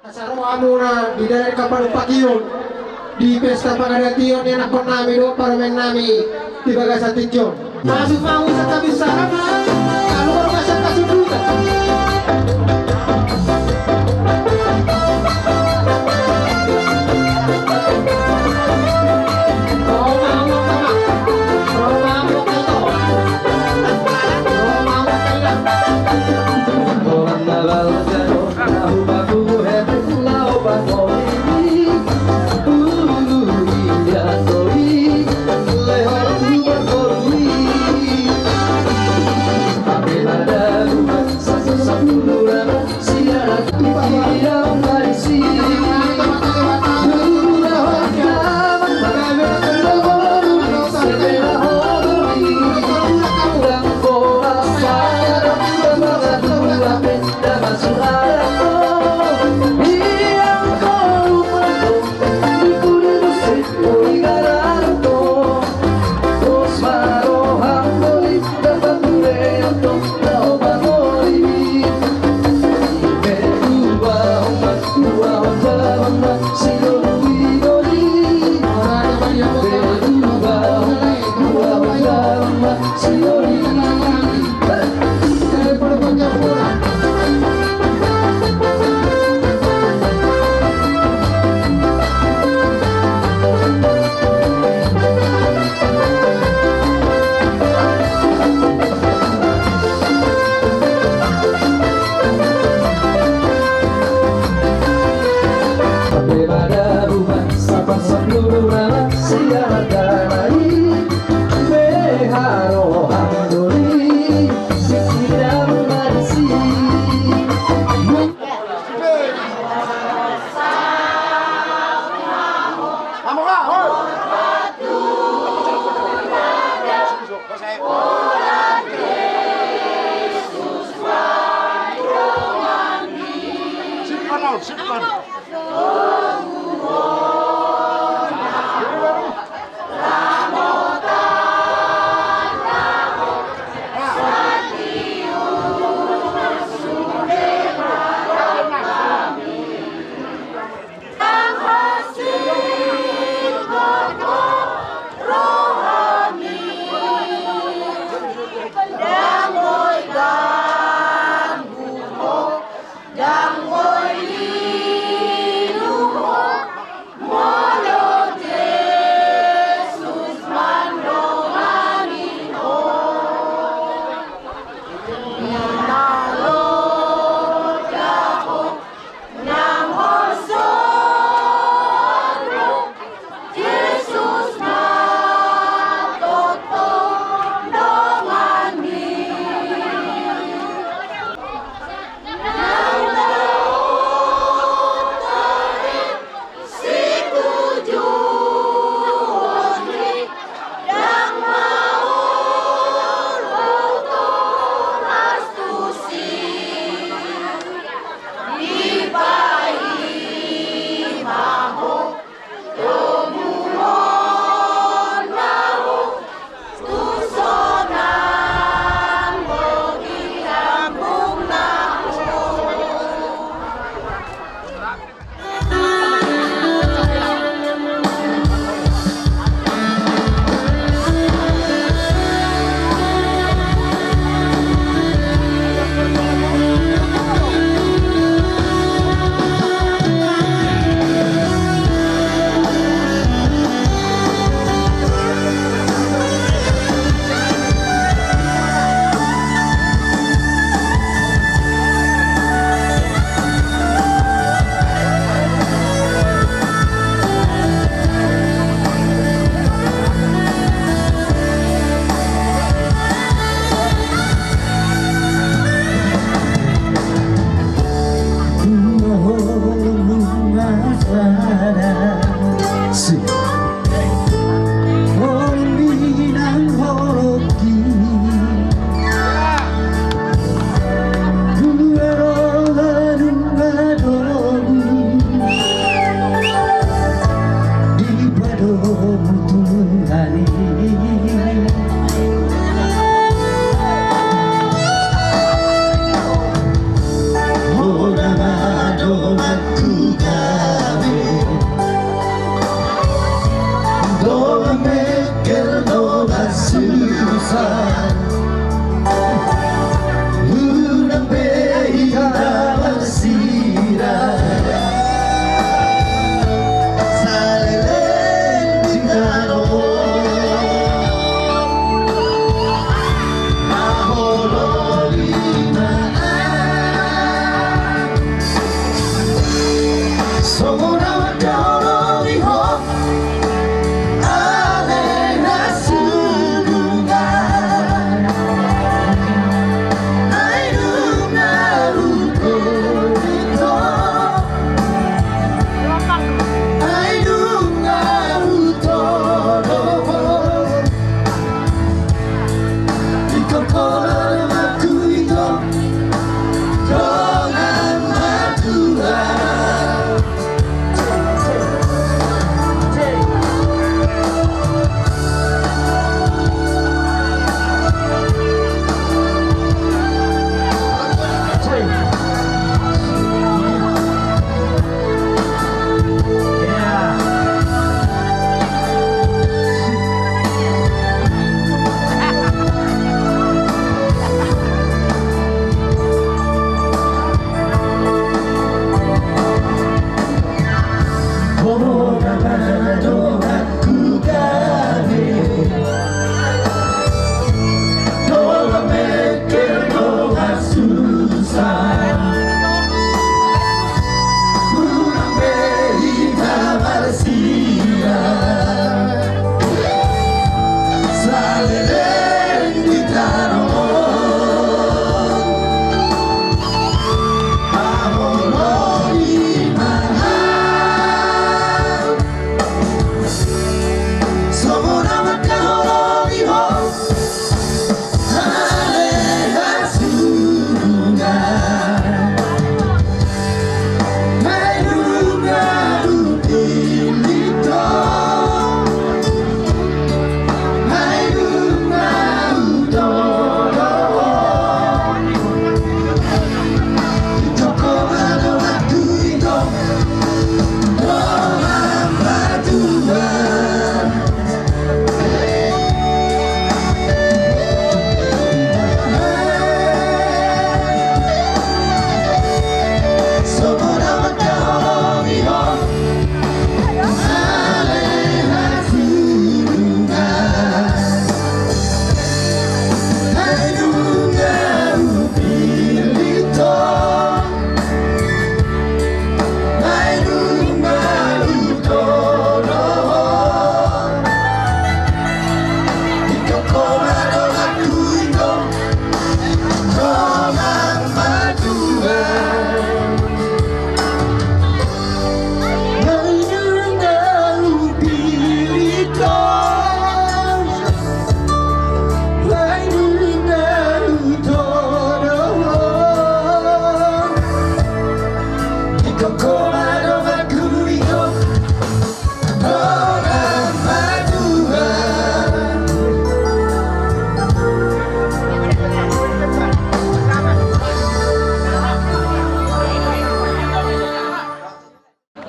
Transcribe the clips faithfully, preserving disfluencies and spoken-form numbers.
Asa ro hamuna di dalan panumpahion, di pesta pangadaion ni anakkonnami dohot parumaennami di bagasan tingki on. Masuk ma husat habis salam. Kaluar ma sian hasundutan.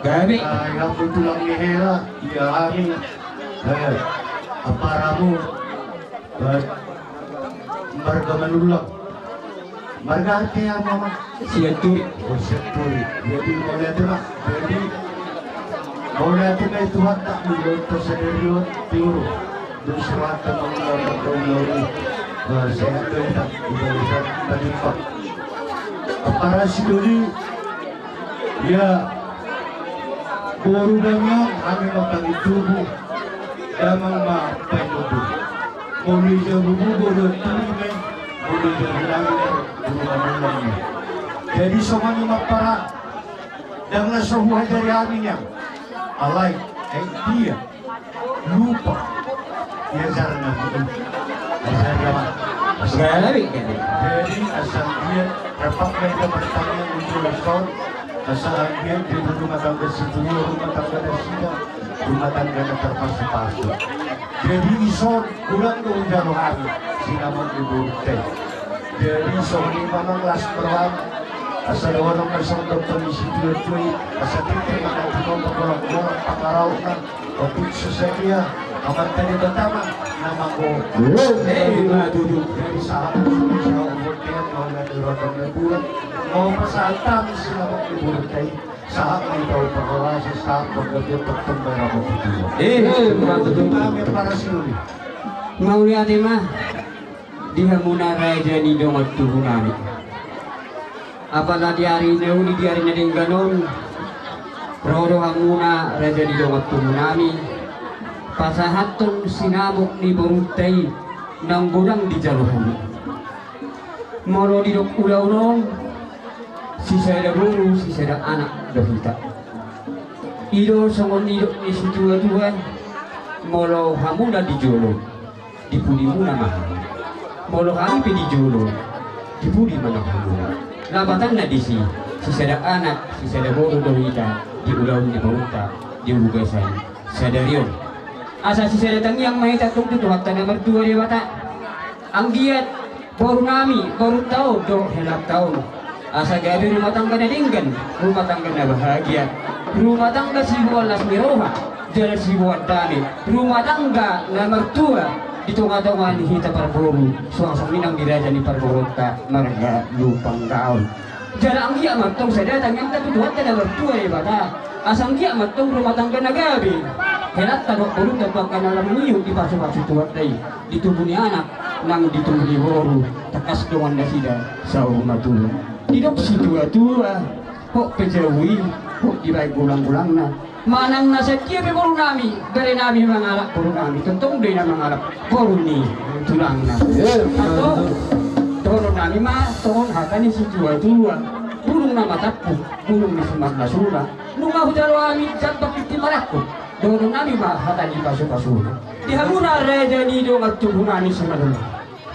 Gabe. Ah, yang betulang ni hela, ia hami, eh, amparamu, eh, marga Manullang. Marga ate, ama, ama. Sianturi. Oh, Sianturi. Jadi, mauliate ma. Jadi, mauliate ma tu Tuhanta, di Tuhanta sadari on, tiur. Dung sirata mangula marga Ulaon i. Bah, sehat do hita, di barisan tadi, Pak. Ampara sidoli, ia, boru Damian, hami ma pangintubu, damang ma paintubu. Molo i jabu bubu, boru Anturi ma i, molo i jabu nami, boru Manullang ma i. Jadi songon i ma, ampara. Ndang na so huajari hami nian. Alai, eh, dia lupa. Ia jarang na butuh. Ajari, ama. Ajari. Jadi, asa dia dapat mereka bertanya untuk respon. Asa dia di rumah tangga situ, rumah tangga di sini, rumah tangga na terpaksa-paksa. Jadi, ison, ulang dong jalo hami, sinamot ni boru i. Jadi, songon i ma, amang, las beroan, asa dohonon ma songon dokter ni situatua i, asa tintin ma na tinopa, golanggolang pangarautna, otik so sadia, Amanta Debata ma na manggohi. Eh, ima tutu. Jadi, sahat, sahat bontean, mauliate rondang na bulan, mau pasahat hami sinamot ni boru i. Sahat ma hita tu parhorasan, sahat panggabean, tongtong ma hita martua. Eh, ima tutu. Hami, ampara sidoli. Mauliate ma di hamuna raja ni dongan tubu nami. Apala di ari na uli, di ari na denggan on, ro do hamuna raja ni dongan tubu nami pasahathon sinamot ni borunta i, naung godang dijalo hami. Molo didok ulaon on, sisada boru, sisada anak do hita. I do songon nidok ni situatua, molo hamuna di jolo, di pudimuna ma hami. Molo hami pe di jolo, di pudi ma na hamuna. Lapatanna disi, sisada anak, sisada boru do hita di ulaon ni borunta di bagasan sadari on. Asa sisada tangiang ma hita tu Tuhanta na martua Debata. Anggiat boru nami, borunta on dohot helanta on, asa gabe rumah tangga na denggan, rumah tangga na bahagia, rumah tangga siboan las ni roha, jala siboan dame, rumah tangga na martua di tonga-tonga ni hita parboru, suang songon i nang di raja ni parboruonta marga Lumban Gaol. Jala anggiat ma antong sada tangiangta tu Tuhanta na martua Debata, asa anggiat ma antong rumah tangga na gabe. Helanta dohot borunta tu angka na lam ni on dipasupasu Tuhanta i, di tubu ni anak nang di tubu ni boru, tangkas dongan nasida saur matua. Didok situatua, hot pe jabu i, hot dibaen golang-golangna. Manang na sadia pe borunami, berenami mangalap borunami, tongtong do i na mangalap boru ni tulangna. Antong dohononnami ma songon hata ni situatua: Bulung na matampuk, bulung ni suman na sula. Nunga hujalo hami jambak tintin marangkup, dohononnami ma hata ni pasupasuna. Di hamuna raja ni dongan tubunami Simanjuntak,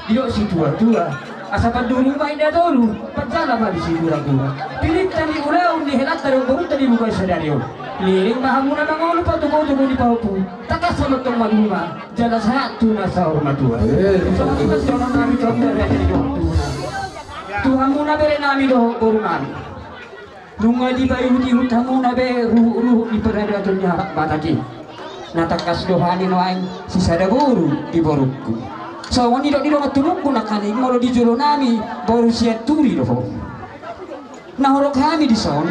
didok situatua: Asa panduru ma inna tolu, panjala ma di siguragura. Pilihta ni ulaon ni helanta dohot borunta di bagasan sadari on. Liling ma hamuna mangolu patugotugo ni pahompu, tangkas ma antong maduma, jala sahat tu na saur matua. Songon i ma sidohononnami tu hamuna raja ni dongan tubunami, tu hamuna berenami dohot borunami. Nunga dipaihutihut hamuna be ruhutruhut ni paradaton ni halak Batak i. Na tangkas do hami nuaeng sisada boru di borungku. Songon nidok ni dongan tubungku nangkaning, molo di jolonami boru Sianturi do ho. Na horong hami dison,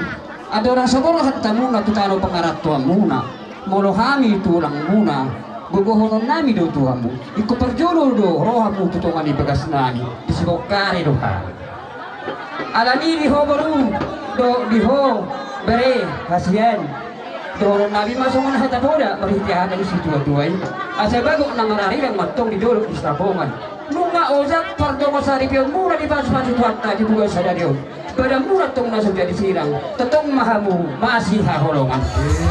andorang so borhat hamuna tu tano pangarantoanmuna, molo hami tulangmuna, gogohononnami do tu hamu. Ingkon parjolo do rohamu tu tonga ni bagasnami, di Sibongkari do hami. Alani di ho boru dohot di ho bere hasian, dohononnami ma songon hata poda marhite hata ni situatua i: Asa bagot na mararirang ma antong di dolok ni Sitapongan. Nunga ojak pardongansaripeonmuna dipasupasu Tuhanta di bagasan sadari on, badanmuna antong na so jadi sirang, tongtong ma hamu masihaholongan.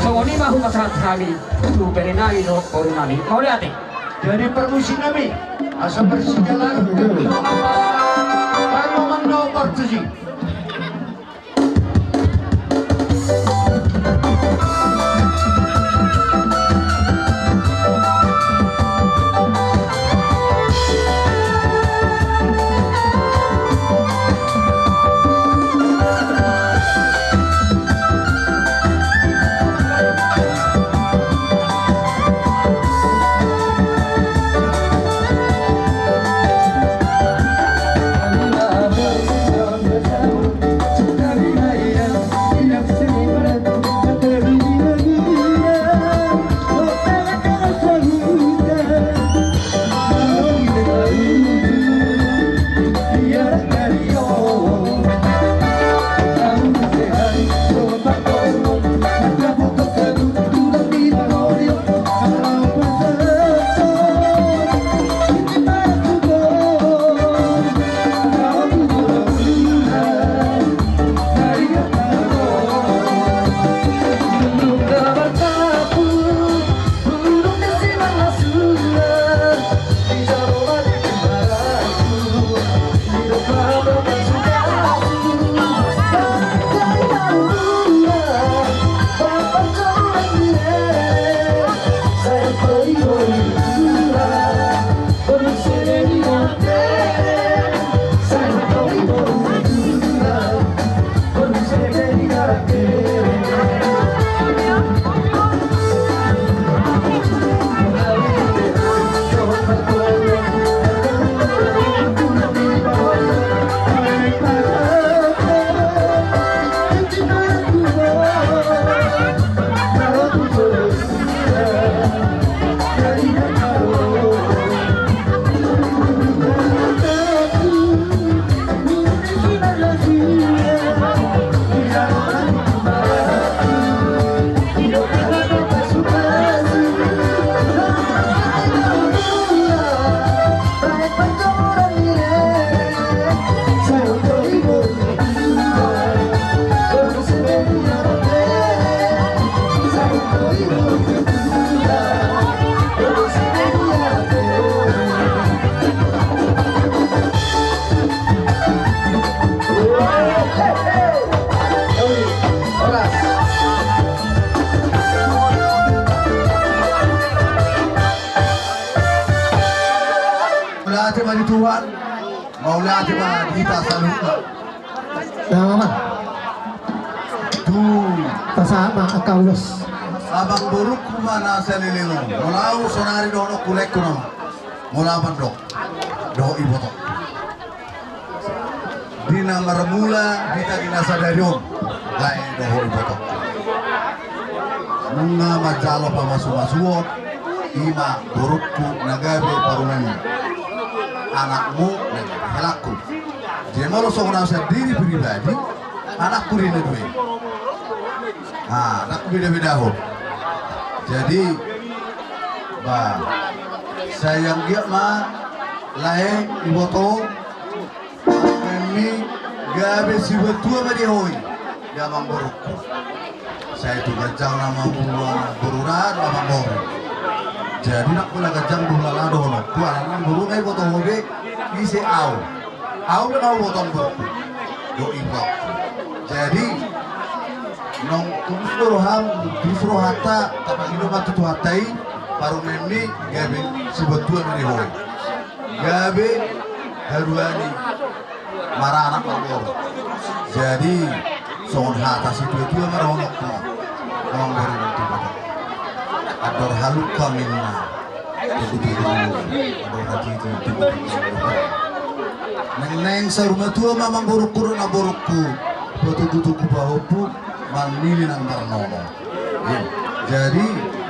Songon i ma hupasahat hami tu berenami dohot borunami. Mauliate. Jadi parmusiknami, asa parsijalan. Parmongon do partusi. Mauliate ma di Tuhan, mauliate ma di hita saluhutna. Nama ma. Tu. Pasahat ma angka ulos. Amangborungku ma na saleleng on. Molo au sonari dohononku, lengku nama. Molo au mandok dohot iboto. Di na marmula hita di na sadari on, lae dohot ibotongku. Nunga manjalo pamasumasuon, ima borungku na gabe parumaenmu, anakmu na gabe helangku. Jadi molo songon au sandiri pribadi, anakku do i na dua i. Ah, ndang hubedabedahon. Jadi, bah, sai anggiat ma lae, iboto, parumaenmi gabe sibantua ma di ho i, di amangborungku. Sai tu ganjang na amangboru, amangboru ra do amangboru. Jadi ndang pola ganjang do hulala dohononku, alana amangboru na iboto ho be ise au. Au pe na huboto amangborungku dohot ibotongku. Jadi naung tulus do roham, tulus rohanta, tapangido ma tu Tuhanta i, parumaenmi gabe sibantua ma di ho i. Gabe haduan ni maranak ma amangboru. Jadi songon hata situatua ma dohononku, amangboru, tu ibotongku. Andor halumpang ninna. Andor hatiti. Naeng-naeng saur matua ma amangborungku dohot namborungku, patudutudu pahompu, marnini nang marnono. Jadi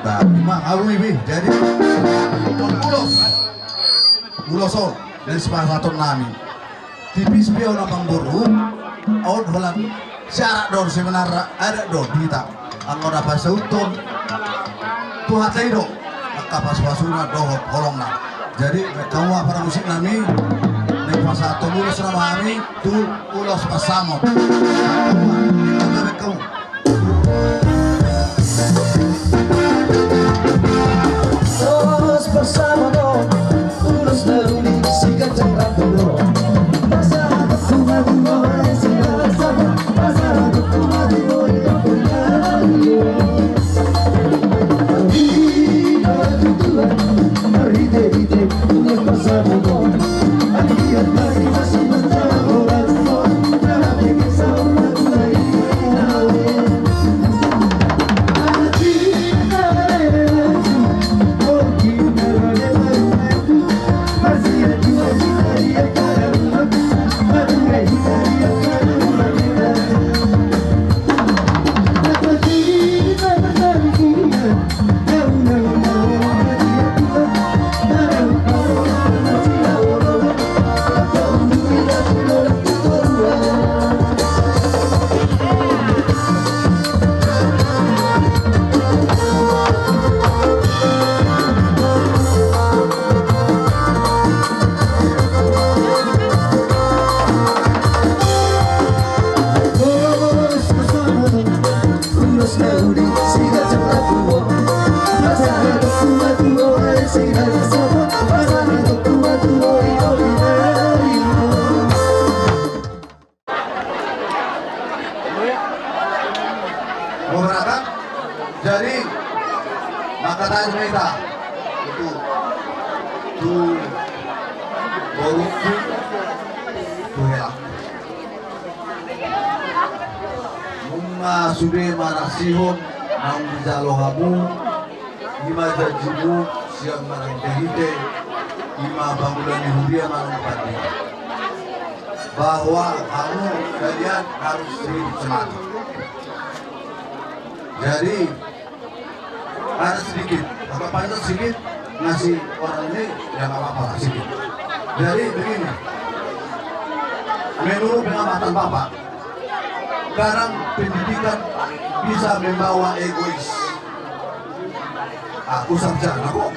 bah, ima au i be. Jadi ulos, ulos on dari sipasahatonnami. Tipis be on amangboru, on holan siarak do on, sebenarna adat do di hita. Anggo na pasauthon Tuhanta i do angka pasupasuna dohot holongna. Jadi baen hamu ma paramusiknami, naeng pasahathon ulos nama hami tu ulos pansamot. Baen hamu. Jadi mangkatai ma hita tu, tu borungku, tu helangku. Nunga sude manaksihon naung dijalo hamu, ima janjimu sian marhitehite ima pangula ni huria manang pandita, bahwa hamu kalian harus hidup semati. Jadi ada sedikit, agak panjang sedikit, ngasih orang ini, ya nggak apa-apa lah, sedikit. Jadi begini, menurut pengamatan Bapak, kadang pendidikan bisa membawa egois. Aku sarjana kok,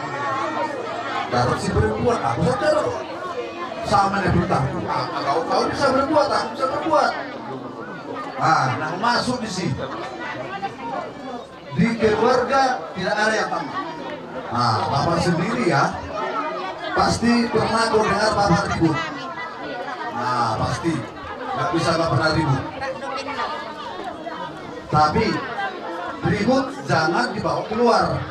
dapat si perempuan, aku sarjana kok. Sama nih bertahu, ah, kau, kau bisa berbuat, aku bisa berbuat. Nah, nah, masuk di sini. Di keluarga tidak ada yang tamat. Nah, Bapak sendiri ya, pasti pernah kau dengar Bapak ribut. Nah, pasti. Nggak bisa nggak pernah ribut. Tapi ribut jangan dibawa keluar.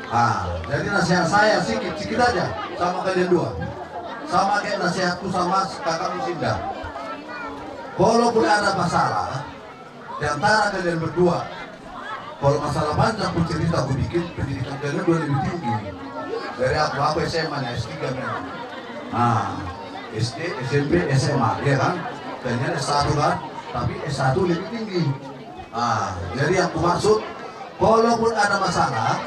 Nah, jadi nasihat saya sikit, sikit aja sama kalian dua. Sama kayak nasihatku sama kakakmu Sinda. Kalaupun ada masalah, di antara kalian berdua, kalau masalah panjang ku cerita, ku bikin pendidikan kalian udah lebih tinggi dari aku. Aku S M A nih, S tiga memang. Nah, S D, S M P, S M A, ya kan? Dan ini S satu kan, tapi S satu lebih tinggi. Ah, jadi yang kumaksud, kalaupun ada masalah,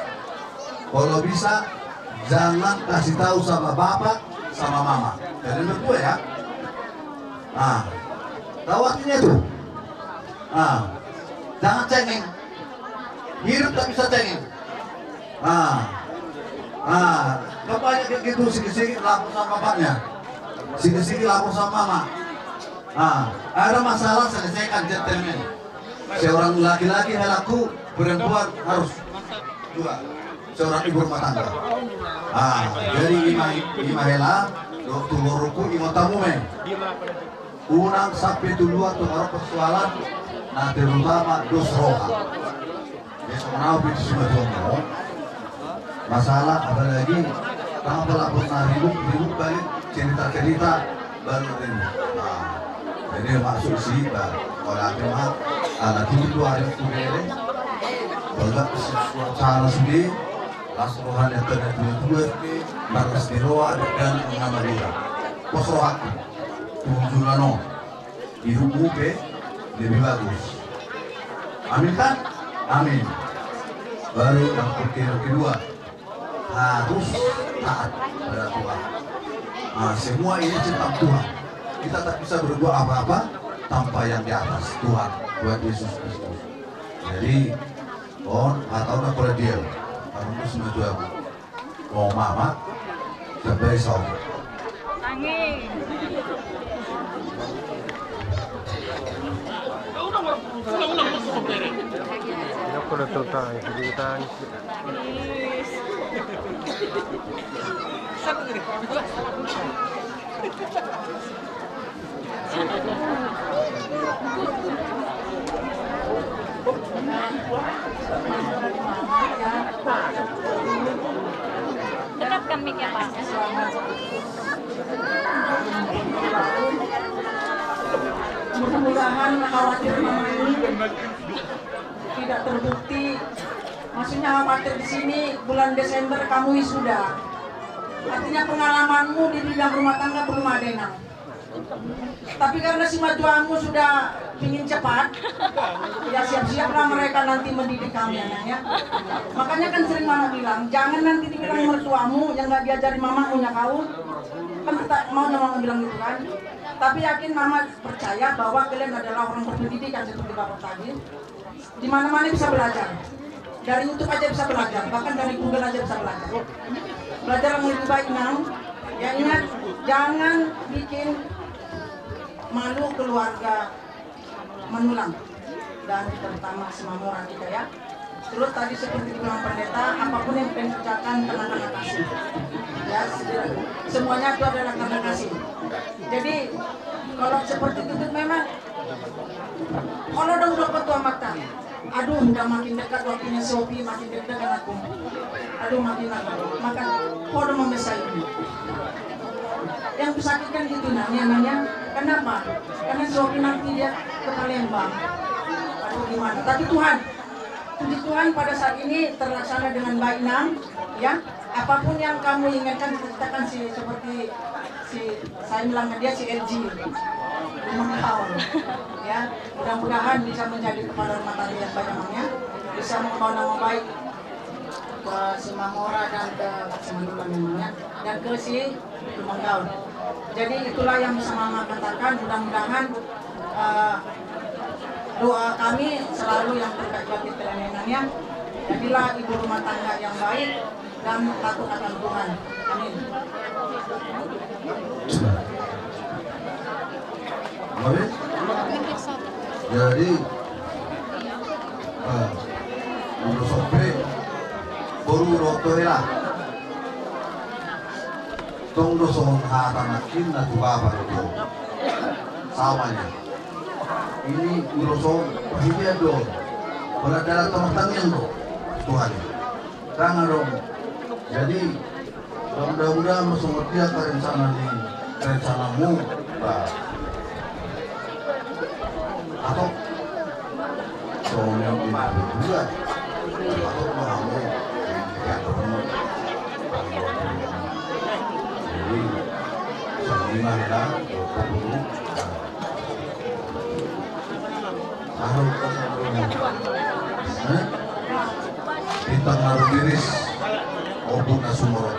kalau bisa jangan kasih tahu sama bapak, sama mama. Kalian berdua ya. Ah, tahu artinya tuh? Ah, jangan cengeng. Hidup tak bisa cengeng. Ah, ah, kan banyak kayak gitu, sikit-sikit lapor sama bapaknya, sikit-sikit lapor sama mama. Ah, ada masalah selesaikan gentleman. Seorang laki-laki helaku, perempuan harus juga seorang ibu rumah tangga. Ah, jadi ima, ima hela, dohot tu borungku, ima tamu me. Unang sampe tu luar tu maro persoalan, na terutama dos roha. Jadi sama nau pintu semua tuan mau. Masalah apalagi, tang pala pernah ribut, ribut balik, cerita-cerita, baru ribut. Nah, jadi maksud si, bah, kalau ada mah, anak itu dua hari tu bere, kalau suasana sudah, las rohana terhadap dua-dua, malas di roha, dan nama dia. Pos rohaku. Tujuh lano. Hidupmu pe lebih bagus. Amin kan? Amin. Baru yang ke-, yang kedua, harus taat pada Tuhan. Nah, semua ini tentang Tuhan. Kita tak bisa berbuat apa-apa tanpa yang di atas, Tuhan, Tuhan Yesus Kristus. Jadi, on, atau na pada dia, harus terus menjawab. Oh, mama, sampai sau. Tangi. Dia kalau tuh tangi, dia tangi. Dekatkan mic-nya, Pak. Mudah-mudahan khawatir mama ini tidak terbukti. Maksudnya khawatir di sini bulan Desember kamu wisuda. Artinya pengalamanmu di bidang rumah tangga belum ada, Inang. Tapi karena si mertuamu sudah pingin cepat, ya siap-siaplah mereka nanti mendidik kamu, ya, Nang, ya. Makanya kan sering mama bilang, jangan nanti dibilang mertuamu yang nggak diajari mamamu, ya kau. Kan kita mau mama bilang gitu kan. Tapi yakin mama percaya bahwa kalian adalah orang berpendidikan seperti bapak tadi. Di mana-mana bisa belajar. Dari YouTube aja bisa belajar, bahkan dari Google aja bisa belajar. Belajar yang lebih baik, Nang. Ya, ingat, jangan bikin malu keluarga Manulang dan terutama Simamora kita, ya. Terus tadi seperti dibilang pendeta, apapun yang kalian kerjakan, karena kasih. Ya, semuanya itu adalah karena kasih. Jadi, kalau seperti itu memang, kalau udah, udah ketua mata, aduh, udah makin dekat waktunya si Opi, makin deg-degan aku. Aduh, makin aku. Maka, podo membesar ini. Yang kusakitkan gitu, Nang, ya, Nang, ya. Kenapa? Karena si Opi nanti dia ke Palembang. Aduh, gimana? Tapi Tuhan, puji Tuhan, pada saat ini terlaksana dengan baik, Nang. Ya, apapun yang kamu inginkan, cita-citakan si, seperti si, saya bilang ke dia, si L G. Memang kau. Ya, mudah-mudahan bisa menjadi kepala rumah tangga yang baik, Nang, ya. Bisa membawa nama baik ke Simamora dan ke Simanjuntak, Nang, ya. Dan ke si Lumanggaon. Jadi itulah yang bisa mama katakan, mudah-mudahan, eh, doa kami selalu yang terbaik bagi kalian, Nang, ya. Jadilah ibu rumah tangga yang baik dan takut akan Tuhan. Amin. Amin. Jadi, eh, ulos on pe, boru, dohot hela. Tong do songon hata nangkin na tu bapa do. Sama ya. Ini ulos on, pasti dia do. Berada dalam tangiang do. Tuhan. Tangan do. Jadi, mudah-mudahan masuk dia ke rencana ni, rencanamu, bah. Atau, soalnya ini juga. Atau mau, ya, ketemu. Jadi, sama Di mana? Di mana? Aha, aha, aha. Hah? Bintang na rumiris, ombun na sumorop.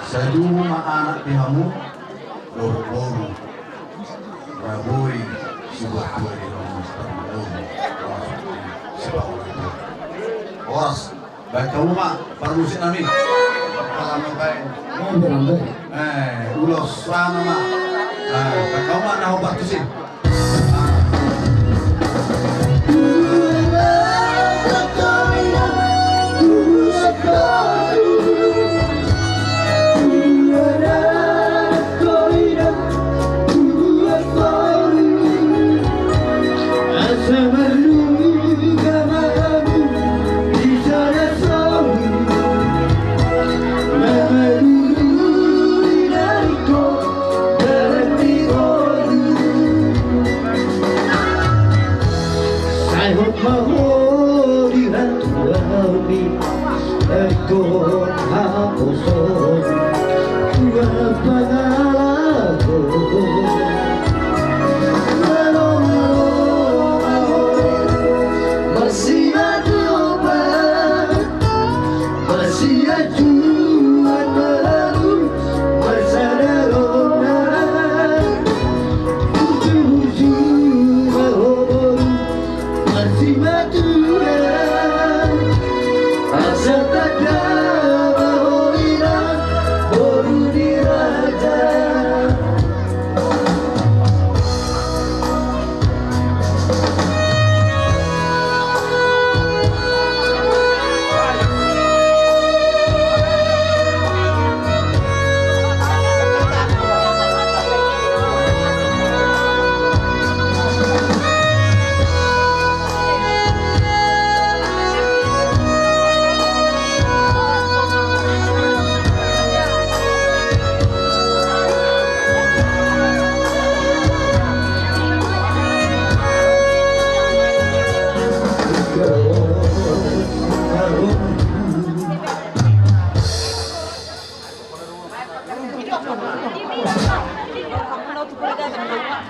Sai dua ma anak di hamu, dohot boru. Na boi sibuat tua di hamu, sibuat tua. Horas. Baen hamu ma parmusik nami. Pala mambaen. Eh, ulos sana ma. Eh, baen hamu ma na hombar tusi.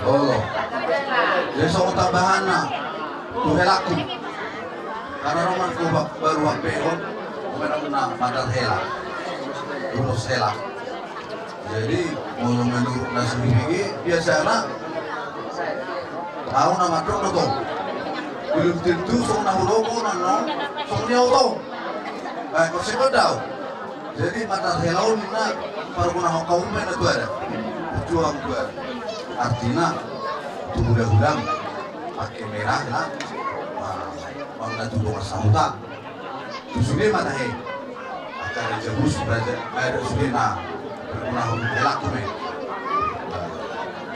Olo. Jadi songon tambahanna tu helakku. Karena romanku baru hape on, memang na mandar hela. Ulos hela. Jadi molo menurut na sendiri biasana au na mandok do tong. Belum tentu songon na hurogo na no songon dia tong. Baik, kau sebut dau. Jadi mandar hela on na parguna hau kaum main tu ada. Berjuang tu ada. Artina tu hula-hulam pakai merah lah. Bang na tu dongan sahuta. Tu sude ma tahe. Angka raja hus, raja, eh, sude na berguna hau helakku me.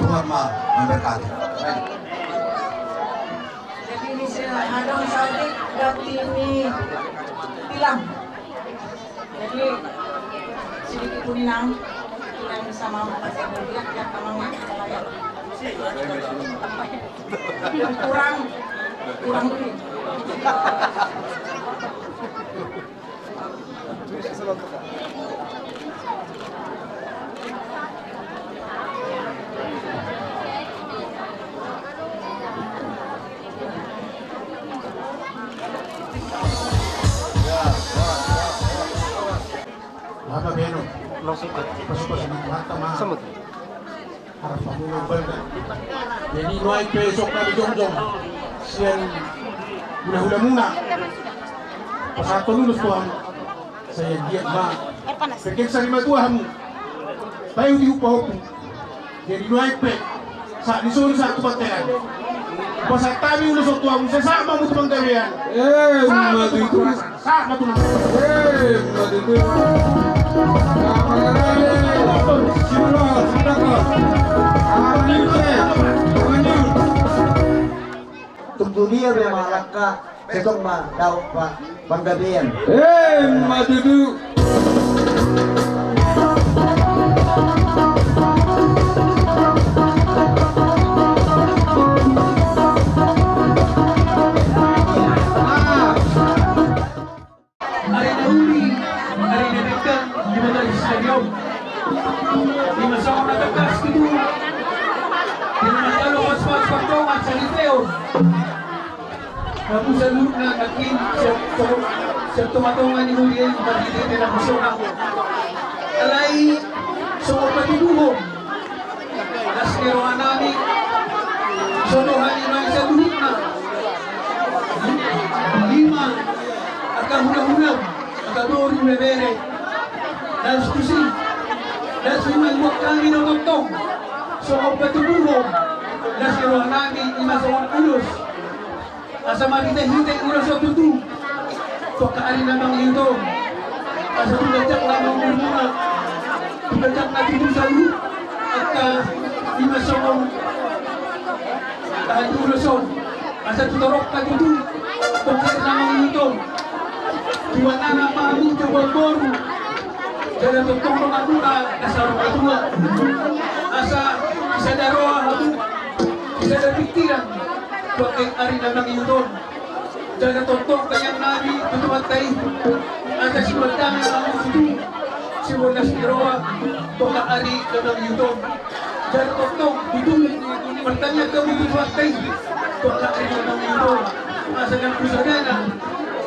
Tuhan ma memberkati. Amin. Jadi ini saya hadang sadik dapti ini bilang. Jadi sedikit kuninang, kuninang sama makan saya berbiak ya, kamangnya saya kurang, kurang duit. Mata beno. Langsung ke. Pasu-pasu mata ma. Sama tuh. Harap pamulung banda. Jadi nuaeng pe sokka di jongjong sian hula-hula muna. Pasahathon ulos tu hamu. Sai anggiat ma. Pengke sari matua hamu. Paihut-ihut pahompu. Jadi nuaeng pe sahat di son sahat tu pantean. Pasahat hami ulos on tu hamu, sai sahat ma hamu tu panggabean. Eh, sahat ma tu panggabean. Sahat ma tu nang. Eh, ma tutu. Tung tu dia be ma langka, sai tong ma daong pa panggabean. Eh, ma tutu. Ari na uli, ari na denggan, di bagasan sadari on, Hamu saluhutna nangkin sian tongatonga ni huria i, marhitehite na husonang. Alai songon patuduhon las ni rohanami, songon hami ma i saluhutna, lima angka hulahulam, angka boru, ibebere, las tusi, las ni ma i buat hami do tongtong songon patuduhon las ni rohanami, i ma songon ulos. Asa marhitehite ulos on tutu tu angka ari na mangihut on, asa tu ganjang na mangihut on, tu ganjang na tutu saluhut angka i ma songon tahan ulos on, asa tu torop na tutu tu angka ari na mangihut on. Tuan anak ma hamu, tuan boru, jala tongtong do hamuna na saur matua, asa sisada roha hamu, sisada pingkiran tu angka ari na mangihut on. Jala tongtong tangiangnami tu Tuhanta i, asa siboan dame ma hamu tutu, siboan las ni roha tu angka ari na mangihut on. Jala tongtong tutu martangiang hamu tu Tuhanta i tu angka ari na mangihut on, asa nang tu sadana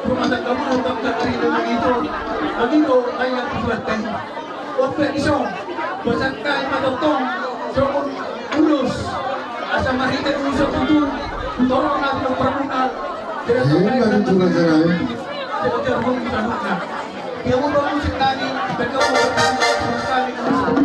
rumah tanggamuna tu angka ari na mangihut on. Hami do tangiang tu Tuhanta i. Ope dison, bosan hami ma tongtong songon ulos, asa marhite ulos on tutu tu torop na pinompar muna. Ima tutu raja nami. Jala jala hon saluhutna. Ia mula musik nami, bergabung bergabung sama kami.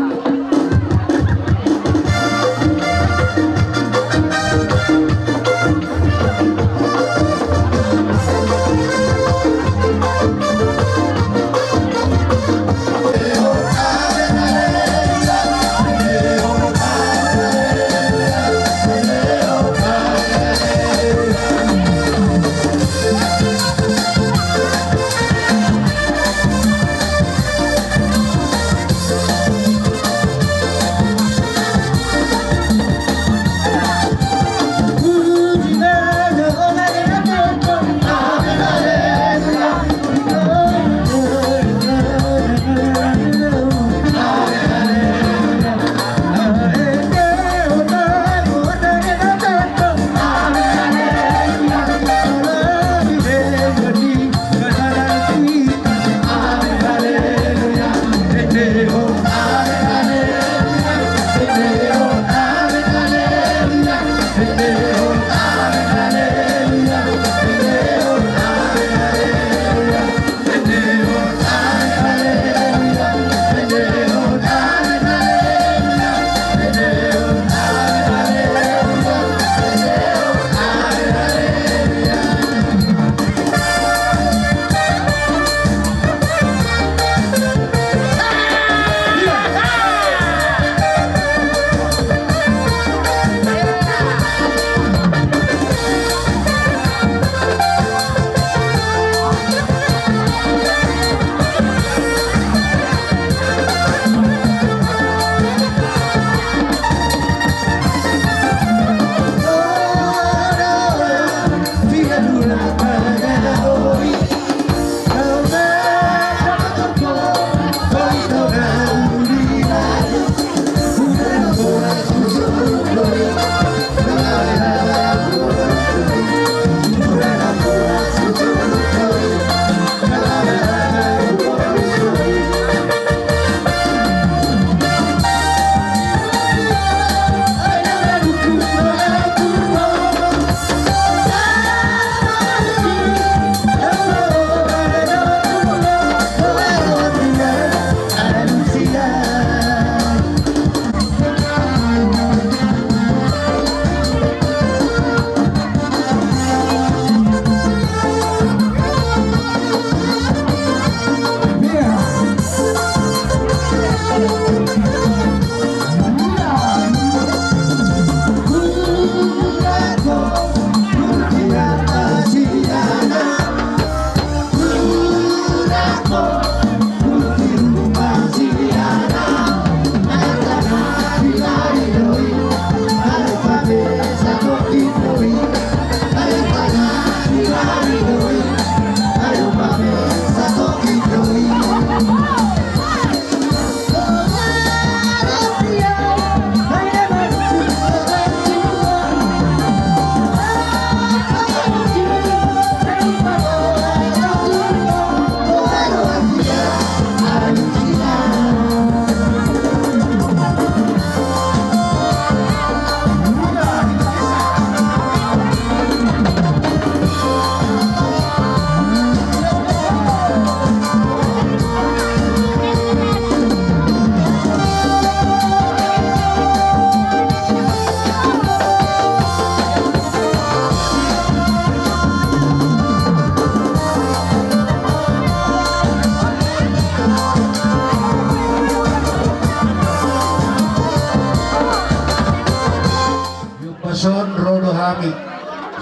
Hami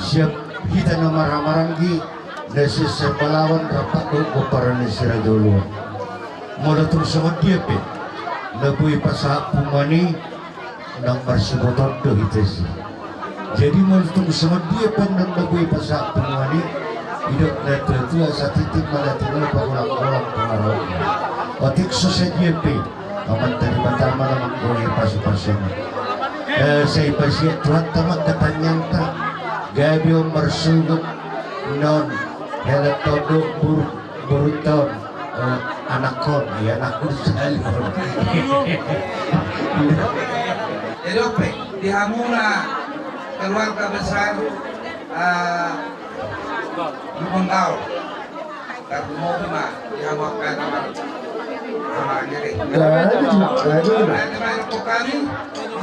siap hita na marhahamaranggi, na sian Saembalawan rap dohot pomparan ni si Raja Oloan. Molo tung songon dia pe na boi pasahat punguan i, nang marsibotoon do hita i. Jadi molo tung songon dia pe annon na boi pasahat punguan i, didok na tuatua asa tintin ma na tinopa, golanggolang pangarahutna. Otik so sadia pe, Amanta Debata ma na manggohi pasupasuna. Eh, sai pasiat Tuhanta ma angka tangiangta, gabe on marsogot, non hela tondok bur Borunta on, eh, anakkon, ia anakku sahali on. Jadi ope, di hamuna keluarga besar, eh, Lumon Gaol. Tarlumobi ma di hamu angka na mar-, na maranggi. Jadi, jadi, jadi. Nah, teman kami,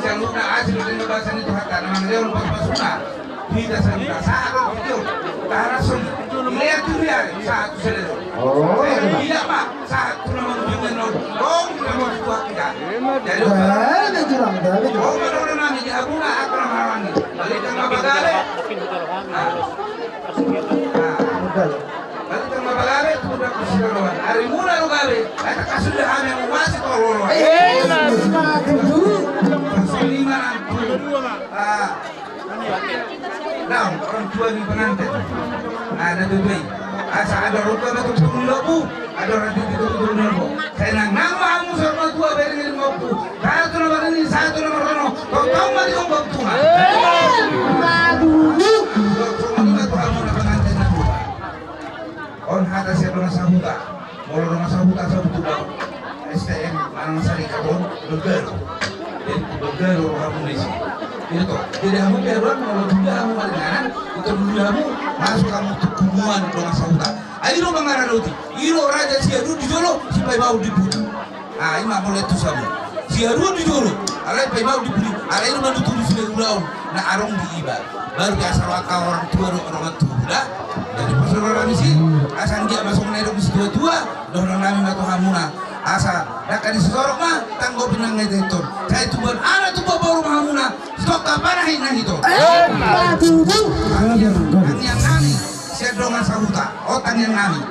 sian luna asli dari bahasa itu kata, na mangalehon pasupasuna. Hita saluhutna sahat tu dia. Taharas on. Dilehon tu dia, sahat tu sadari on. Oh. Sai dilehon ma sahat tu na mangujungi on. Tong di na mangujungi hita. Jadi, eh, dia bilang, dia bilang. Oh, mana orang nami di hamuna, aku nama orang ni. Balikan ma pagabe. Ah. Ah. Udah. Balikan ma pagabe, tu udah kusilawan. Arimuna do gabe. Kata kasus dah hanya mau masuk ke lolo. Eh, mas, mas, itu. Pasalima nang tu. Ah. Naung, orang tua ni pengantin. Ah, na tutu i. Asa adong roha ma tutu ni lombu, adong roha tutu ni lombu. Sai nang nang ma hamu saur matua, bere ni lombu. Satu nomor ini, satu nomor ono. Tongtong ma di lombu Tuhan. Aduh. Tongtong ma di lombu Tuhan, na pengantin na tua. On hata sian dongan sahuta. Molo dongan sahuta, sahuta do S T M, manang sarikat on, bagaru. Jadi bagaru rohamuna disi. Jadi to, jadi hamu pe haruan molo tung hamu maringanan, ito dulu hamu, masuk hamu tu punguan dongan sahuta. Ai i do mangaradoti, i do raja siaduon di jolo, si paimaon di pudi. Ah, ima molo tu sabu. Siaduon di jolo, alai paimaon di pudi, alai i do manuturi sude ulaon na adong di iba. Baru biasa ro angka orang tua do, orang tua da. Jadi pasahat nami disi, asa anggiat ma songon na nidok ni situatua, dohonon nami ma tu hamuna. Asa, dangka ni sitorop ma, tanggo pinang na ita hiton. Sai tubuan anak tubuan boru ma hamuna, sitongka panahit na hiton. Eh, patudu. Tangiang nami, sian dongan sahuta, o tangiang nami.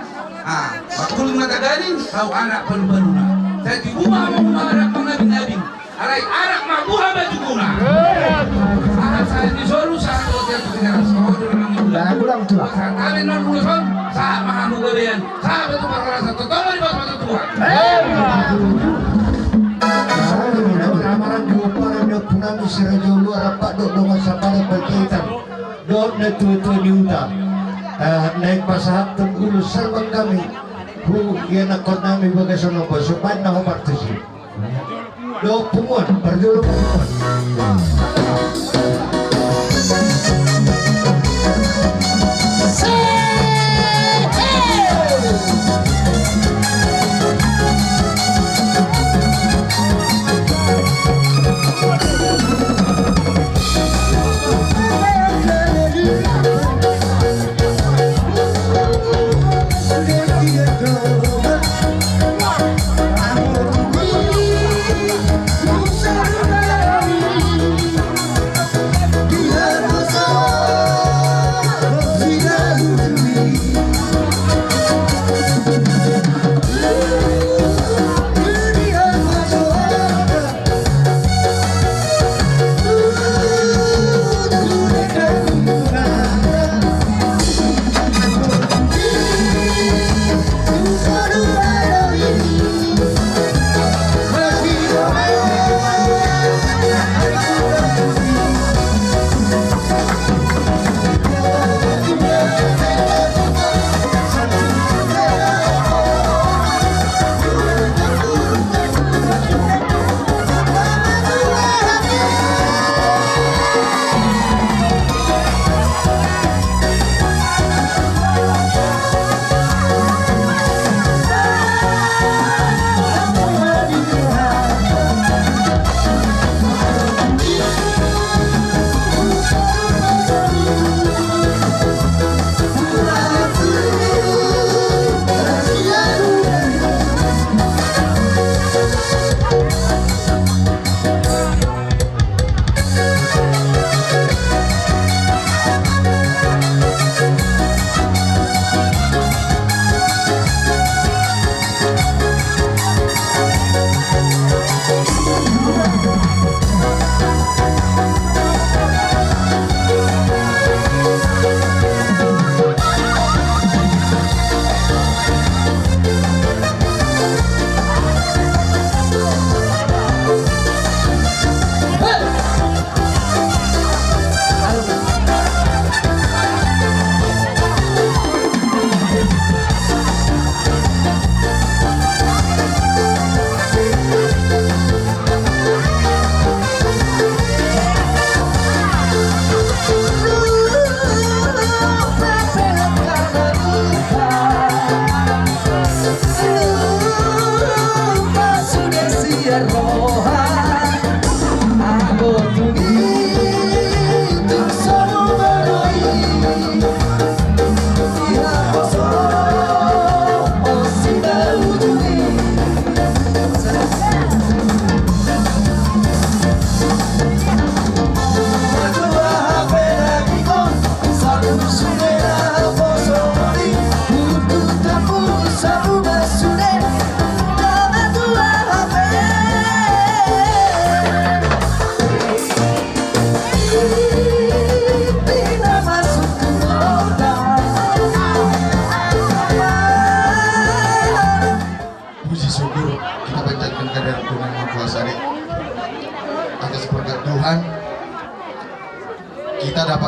Ah, mangkuling ma taganing, hau anak palubaluna. Sai tibu ma hamu mangarak mangabinabing. Alai arak ma buha batu guna. Sahat sahat ni solu, sahat tu tiap tiga ratus. Sahat ma hamu gabean, sahat tu parhorasan, tongtong ma di batu Tuhan. Amarang di pomparan ni ompunami si Raja Oloan rap dohot dongan sapada Panjaitan dohot na tuatua ni huta. Eh, naeng pasahathon ulos sarbang hami tu ianakkonnami bagasan on, sopan na hombar tusi. Dohot punguan, parjolo punguan.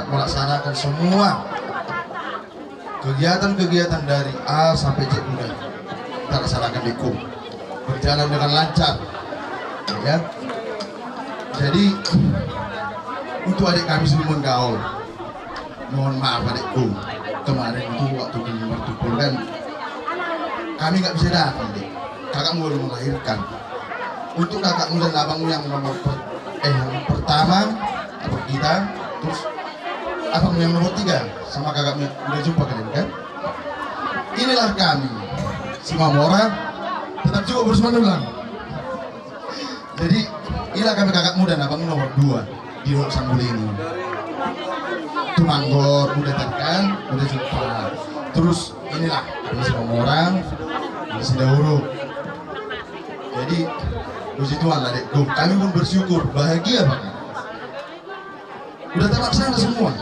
melaksanakan semua kegiatan-kegiatan dari A sampai Z udah kita laksanakan, Dek Gung. Berjalan dengan lancar, ya. Jadi, untuk adik kami Siluman Gaol, mohon maaf, Dek Gung. Kemarin itu waktu di Martupol kan, kami nggak bisa datang, Dek. Kakakmu baru melahirkan. Untuk kakakmu dan abangmu yang nomor per-, eh, yang pertama, abang kita, terus abangmu yang nomor tiga, sama kakakmu, udah jumpa kalian kan? Inilah kami, Simamora, tetap juga Boru Simanullang. Jadi, inilah kami, kakakmu dan abangmu nomor dua di Dolok Sangguli ini. Tumanggung, udah tadi kan, udah jumpa. Terus, inilah, ini Simamora, ini Sidauru. Jadi, puji Tuhan lah, Dek. Tuh, kami pun bersyukur, bahagia banget. Udah terlaksana semua.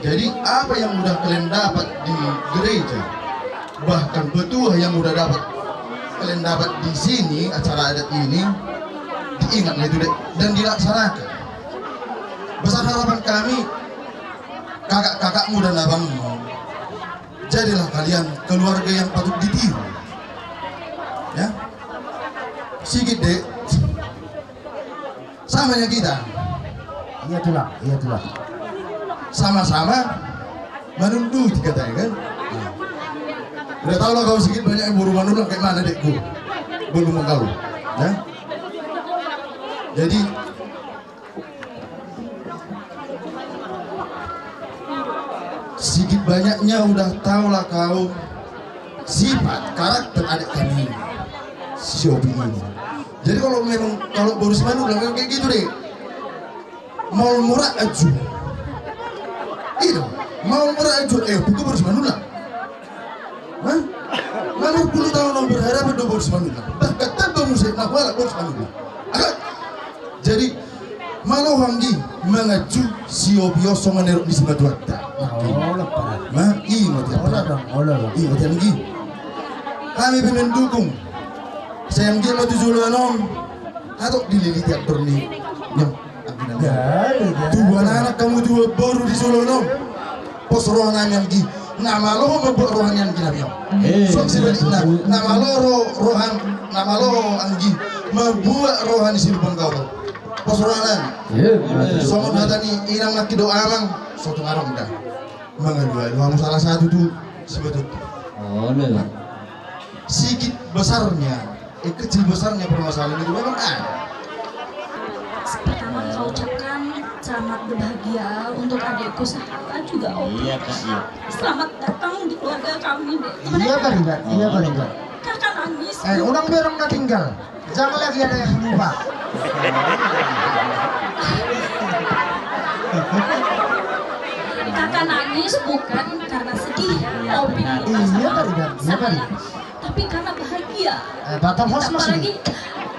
Jadi, apa yang udah kalian dapat di gereja, bahkan petua yang udah dapat kalian dapat di sini, acara adat ini, diingat itu, Dek, dan dilaksanakan. Besar harapan kami, kakak-kakakmu dan abangmu, jadilah kalian keluarga yang patut ditiru. Ya. Sigit, Dek. Sama ya kita. Iya, Tulang. Iya, Tulang. Sama-sama manunduti, katanya kan. Nah. Udah tau lah kau, Sigit, banyak yang boru Manullang kayak mana, Dekku. Belum kau. Ya. Jadi, sigit banyaknya udah tau lah kau sifat karakter adik kami ini, si Opi ini. Jadi kalau memang, kalau boru Simanullang memang kayak gitu, Dek. Maol mura aju. Iya, maol mura aju. Eh, Opi, boru Simanullang. Hah? Lima puluh tahun au berhadapan do boru Simanullang. Bahkan tambah musik, nah, wala boru Simanullang. Aha. Jadi, malo anggi mangacu si Opi on songon eruk ni simatuanta. Olo, Pak. Nah, ingot ya, Pak. Olo dong, olo dong. Ingot ya, anggi. Kami pe mendukung. Sai anggi ma tu joloan on. Hatop dililiti aktor ni. Nyong. Anggi nami. Ya, iya. Tubuan anak hamu, tubuan boru di joloan on. Pos roha nami, anggi. Na malo mambuat roha ni anggi nami on. Eh, suang sebalikna. Betul. Na malo ro-, roha, na malo anggi mambuat roha ni Siluman Gaol on. Pos roha nami. Iya, betul. Songon hata ni inang nangkin dohot amang, so tung adong da. Mangalualu hamu salah satu tu sebetulna. Oh, iya. Sigit besarnya, eh, kecil besarnya permasalahan itu memang ada. Pertama, saya ucapkan selamat berbahagia untuk adikku Sahara juga, Om. Iya, Kak, iya. Selamat datang di keluarga kami, Dek. Iya, Kak, iya, Kak. Kakak nangis. Eh, unang bereng na tinggal. Jangan lagi ada yang lupa. Kakak nangis bukan karena sedih, Opi. Iya, Kak, iya, Kak. Tapi karena bahagia. Eh, batal host, Mas, ini. Apalagi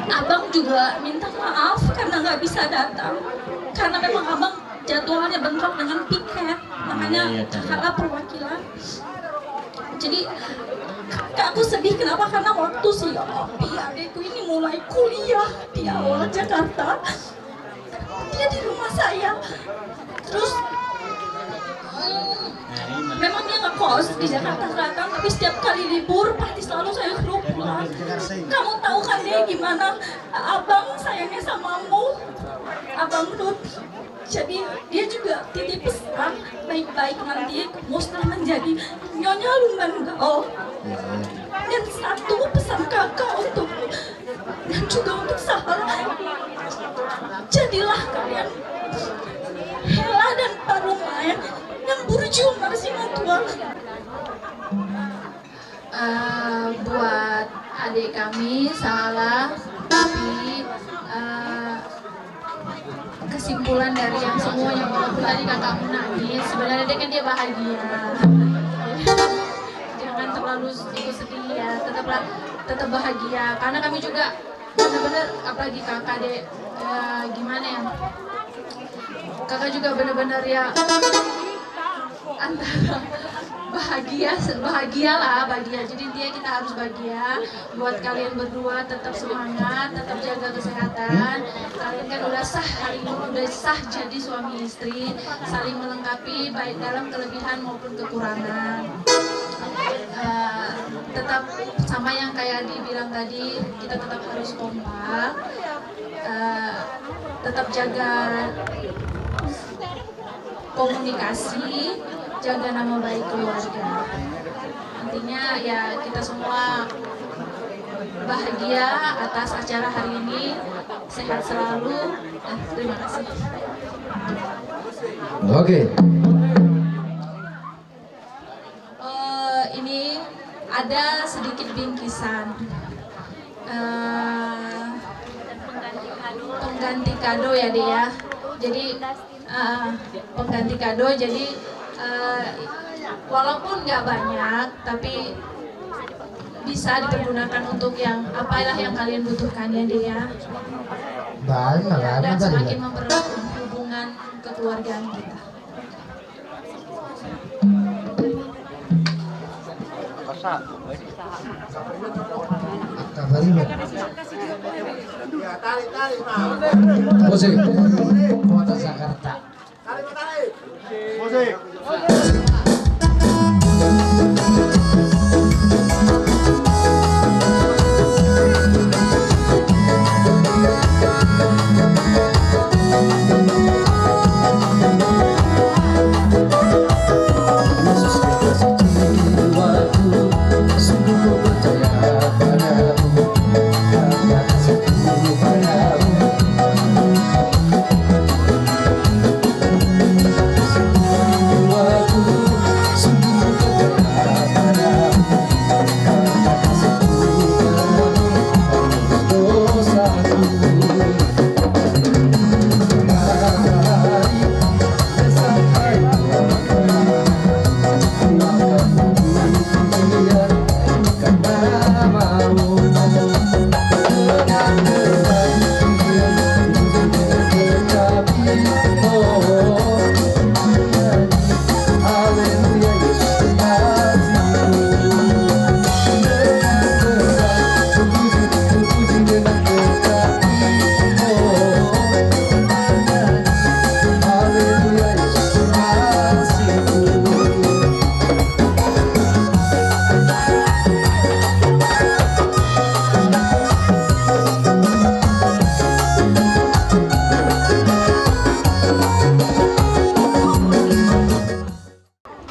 abang juga minta maaf karena nggak bisa datang. Karena memang abang jadwalnya bentrok dengan piket. Makanya, iya, iya, kalah perwakilan. Jadi, Kak, aku sedih. Kenapa? Karena waktu si Opi, adekku ini, mulai kuliah di awal Jakarta, dia di rumah saya. Terus, mm, memang dia ngekos di Jakarta Selatan, tapi setiap kali libur pasti selalu saya suruh pulang. Kamu tahu kan dia gimana abang sayangnya sama mu, Abang Rut. Jadi dia juga titip pesan baik-baik nanti, mau setelah menjadi Nyonya Lumban Gaol. Dan satu pesan kakak untuk dan juga untuk Sahara. Jadilah kalian hela dan parumaen yang burju marsimatua. Eh, buat adik kami, Sahara, tapi, eh, kesimpulan dari yang semuanya, walaupun tadi kakakmu nangis, sebenarnya dia kan, dia bahagia. Jangan terlalu ikut sedih ya, tetaplah, tetap bahagia. Karena kami juga benar-benar, apalagi kakak, Dek, ya, gimana ya? Kakak juga benar-benar ya, Antara bahagia, bahagialah, bahagia. Jadi intinya kita harus bahagia. Buat kalian berdua tetap semangat, tetap jaga kesehatan. Kalian kan udah sah hari ini, udah sah jadi suami istri, saling melengkapi baik dalam kelebihan maupun kekurangan. Eh, tetap sama yang kayak dibilang tadi, kita tetap harus kompak, eh, tetap jaga komunikasi, jaga nama baik keluarga. Intinya ya kita semua bahagia atas acara hari ini, sehat selalu. Eh, terima kasih. Oke. Eh, ini ada sedikit bingkisan. Eh, pengganti kado ya, Dek, ya. Jadi, eh, pengganti kado, jadi, eh, walaupun nggak banyak, tapi bisa dipergunakan untuk yang apalah yang kalian butuhkan ya, Dek, ya. Banyak, banyak. Dan semakin mempererat hubungan kekeluargaan kita. Musik. Kota Jakarta. Musik.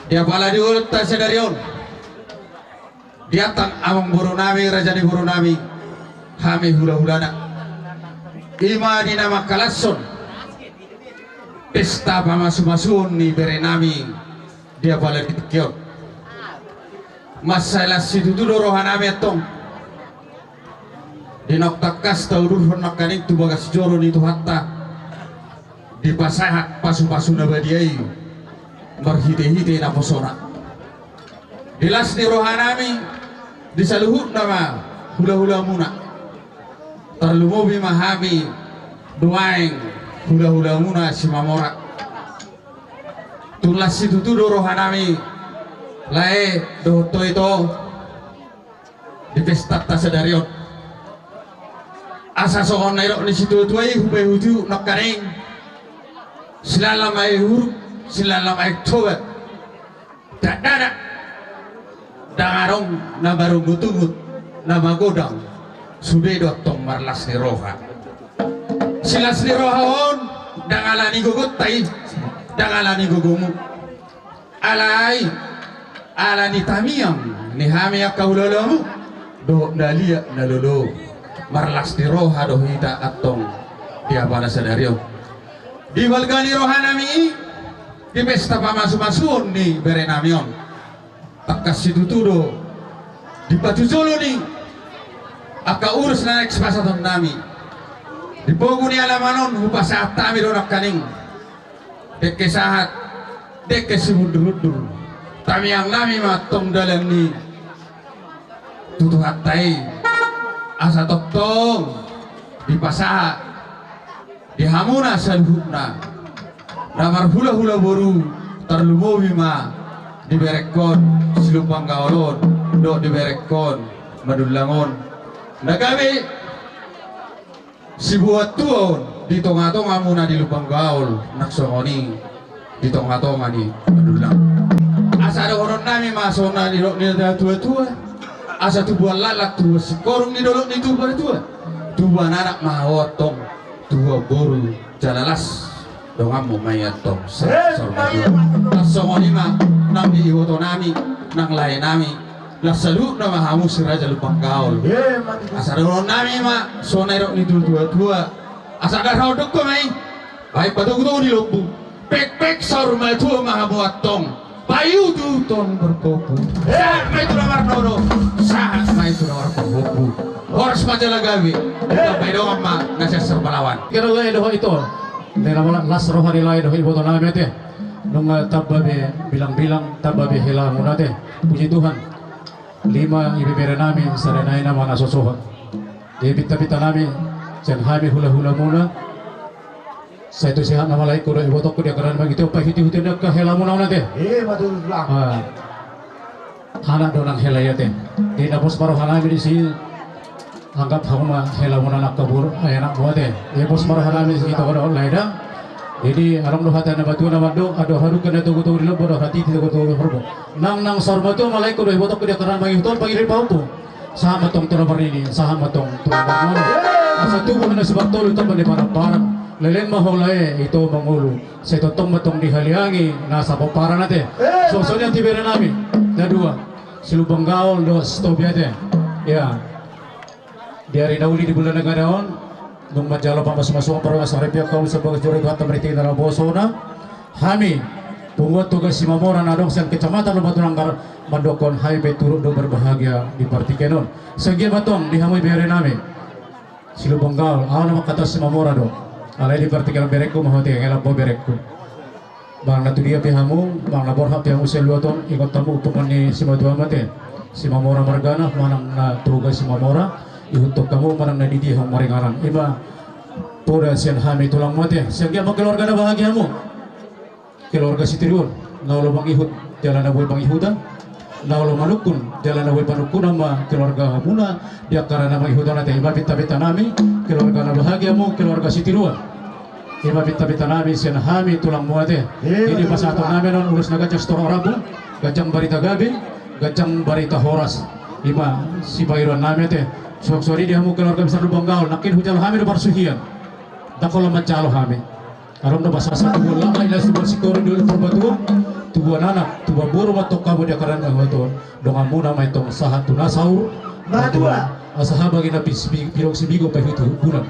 Di apala ni ulaonta sadari on, di antang amangboru nami, raja ni boru nami, hami hulahulana, i ma di na mangkalashon pesta pamasumasuon ni bere nami di apala ni tingki on. Mansai las situtu do roha nami antong, di naung tangkas taudurhon nangkaning tu bagas joro ni Tuhanta, dipasahat pasupasu na badia i marhitehite naposona. Di las ni roha nami, di saluhutna ma hulahulamuna. Tarlumobi ma hami nuaeng hulahulamuna Simamora. Tung las situtu do roha nami lae dohot ho ito di pestanta sadari on. Asa songon na nidok ni situatua i, hupaihutihut nangkaning: Silalam aek Huruk, silalam aek Toba. Dakdanak ndang adong na marungutungut, na magodang, sude do antong marlas ni roha. Silas ni roha on ndang ala ni gogonta i, ndang ala ni gogomu. Alai ala ni tangiang ni hami angka hulahulamu dohot na liat na lolo, marlas ni roha do hita antong di apala sadari on. Di balga ni roha nami i, di pesta pamasumasuon ni bere nami on, tangkas situtu do di patujolo ni angka ulos na naeng sipasahaton nami. Di pogu ni alaman on hupasahat hami do nangkaning dengke sahat, dengke sibundurundur. Tangiang nami ma antong dalan ni tu Tuhanta i, asa tongtong dipasahat di hamuna saluhutna na marhulahula boru Tarlumobi ma di berengkon Silumbang Gaol on dohot di berengkon Madullang on, na gabe sibuat tua on di tongatongamuna di Lumbang Gaol, nang songon i di tongatonga ni Madullang. Asa dohononnami ma songon na nidok ni natuatua, asa tubuan laklak tubuan singkoru di dolok ni tubuan tua, tubuan anak ma hamu antong, tubuan boru jala las donganmu ma i antong. Eh, songon i ma nang di ibotonami, nang laenami, las saluhutna ma hamu si Raja Lumbang Gaol. Eh, asa dohononnami ma songon na nidok ni natuatua, asa dahahon dok ma i, baen patogutogu di lombu, pekpek saur matua ma hamu antong, paiututon marpompu. Eh, sahat ma i tu na marnono, sahat ma i tu na marpompu. Horas ma jala gabe. Eh, tamba i dongan ma na sian Sarbalawan. Kira lae dohot ito. Nena mala las roha ni lae dohot ibotonami ate. Nunga tamba be bilangbilang, tamba be helamuna ate. Puji Tuhan. Lima ibeberenami sada nai nama na sosohot. Jadi pintapintanami sian hami hulahulamuna. Sai tu sehat nama lae dohot ibotongku di angka na mangihut, paihutihut ni angka helamuna on ate. Eh, betul, Bang. Ah. Anak do nang hela i ate. Di na pos ma rohanami disi, anggap hamu ma helamuna nang kabur, ai anakmu ate. Di na pos ma rohanami disi, ito do lae da. Jadi adong do hata na batua na mandok, adong haduka na togutogu di lombu, adong hatiti togutogu di horbo. Nang, nang saur matua ma lae dohot ibotongku di angka na mangihut on, pangido pahompu. Sahat ma antong tu na marnini, sahat ma antong tu na marnono. Asa tubu na sibartolu tamba ni paranparan. Leleng ma ho lae ito mangolu. Sai tongtong ma antong dihaliangi nasa pomparan ate. Songon i tu ibeberenami na dua, Silumbang Gaol dohot Sitobi ate. Ya. Di ari na uli di bulan na gadang on, nunga manjalo pamasumasuon, parmasaripeon hamu sian bagas joro ni Tuhanta, marhite na naposona. Hami punguan Toga Simamora na adong sian Kecamatan Lumbantoon Nanggar mandokkon hami pe turut do berbahagia di partingkian on. Sian dia ma antong di hamu ibeberenami Silumbang Gaol, ahu na mangkatai Simamora do. Alai di partingkian berengku ma ho ate, hela ho berengku. Manang na tu dia pe hamu, manang na borhat pe hamu sian luat on, ingot hamu ompung ni simatuam ate. Simamora margana, manang na Toga Simamora, ihuthon hamu, manang na di dia hamu maringanan. I ma poda sian hami tulangmu ate. Sian dia ma keluarga na bahagia hamu. Keluarga sitiruon, na olo mangihut jala na boi pangihutan, na olo manungkun jala na boi panungkunan ma keluargamuna di angka na mangihut on ate. I ma pintapintanami, keluarga na bahagia hamu, keluarga sitiruon. I ma pintapintanami sian hami tulangmu ate. Jadi pasahatonnami annon ulos na ganjang sitorop rambu, ganjang barita gabe, ganjang barita horas. I ma sipangidoannami ate. Suang songon i di hamu keluarga besar Lumban Gaol, nangkin hujalo hami do parsuhian. Ndang holan manjalo hami. Adong do bahasa sahat tubuan laklak, laklak tubuan singkoru di dolok ni tubuan tua, tubuan anak, tubuan boru ma antong hamu di angka na mangihut on. Donganmuna ma i antong sahat tu na saur matua. Asa habang i na pidong sibigo paihutihut bulan.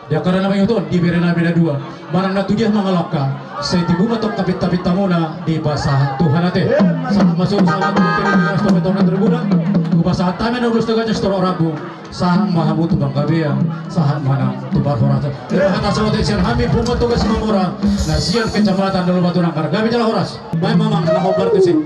Di angka na mangihut on, di berenami na dua, manang na tu dia mangalangka, sai tibu ma antong hapintapintamuna dipasahat Tuhan ate. Sahat ma songon sahat tu na tribuna. Hupasahat hami annon ulos na ganjang sitorop rambu. Sahat ma hamu tu panggabean, sahat ma nang tu parhorasan. Terima kasih. Sian hami punguan Toga Simamora na sian Kecamatan Lumbantoon Nanggar, gabe jala horas. Baen ma amang na hombar tusi.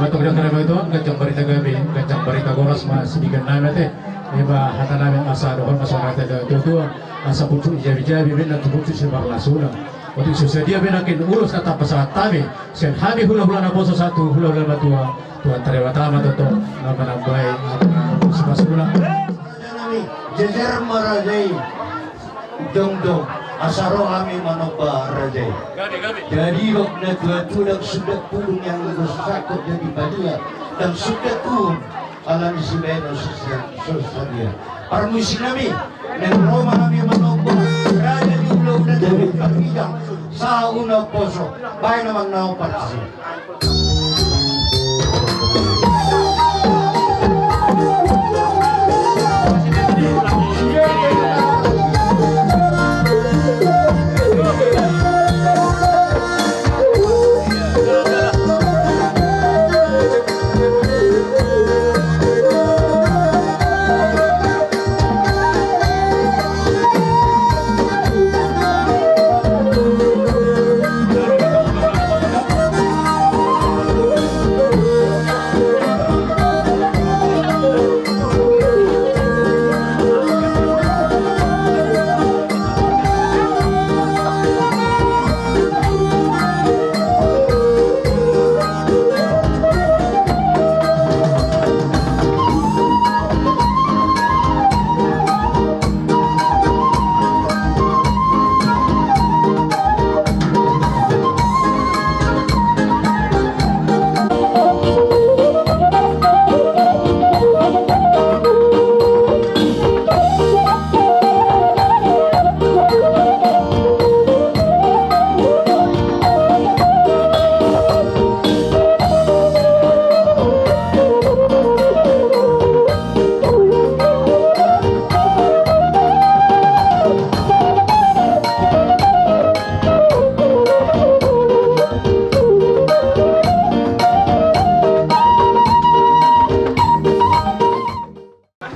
Mantap, dia kena betul, ganjang barita gabe, ganjang barita horas ma sian denggan nami ate. Eba hata nami asa dohon ma songon hata ni natuatua, asa pucuk jabijabi, baen na tu pucuk simarlasuna. Otik so sadia baen nangkin ulos na tapasahat hami, sian hami hulahula naposo sahat tu hulahula matua, Tuhanta Debata ma toto na manambai, na manambai simarlasuna. Raja nami, jejer ma raja i. Jongdong, asa ro hami manomba raja i. Jadi didok natuatua, ndang sundat pudung yang sasakot jadi padia, ndang sundat uhum ala ni sibahenon so sadia. Parmusik nami, naeng ro ma hami manomba raja ni hulahula nami Parhijang sahat tu naposo, baen amang na hombar disi.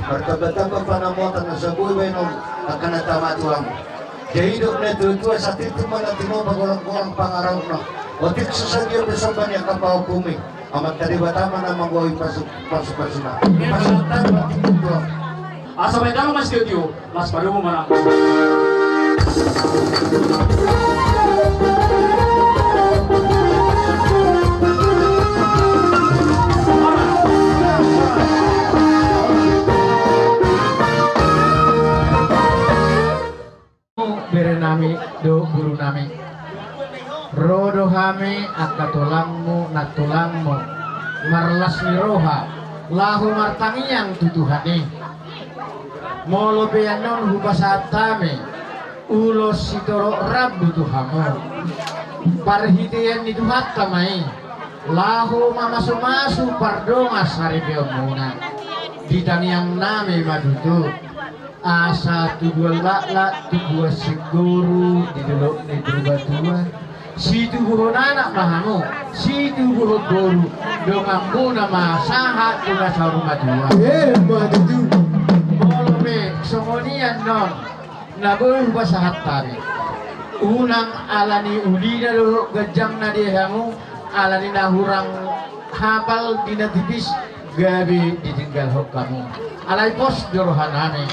Martamba-tamba pansamotan na so boi baenon angka na tama tulang. Jadi didok natuatua, sahat tu ma na tinopa, golanggolang pangarahutna. Otik so sadia pe somba ni angka pahompumi. Amanta Debata ma na manggohi pasu-, pasupasuna. Pasahat hami ma tingki tulang. Asa baen damang ma sitio-tio, las padomu ma nang. Bere nami dohot boru nami, ro do hami angka tulangmu, nantulangmu, marlas ni roha, laho martangiang tu Tuhan i. Molo pe annon hupasahat hami ulos sitorop rambu tu hamu, parhitean ni Tuhanta ma i, laho mamasumasu pardongansaripeonmuna. Di tangiang nami ma tutu. Asa tubuan laklak, tubuan singkoru di dolok ni Purbatua, situbuhon anak ma hamu, situbuhon boru, donganmuna ma sahat tu na saur matua. Emma tutu. Molo pe songon i annon na boi hupasahat hami, unang ala ni ulina dohot ganjangna di hamu, ala ni na hurang hapal di na tipis gabe ditinggalhon hamu. Alai pos do roha nami,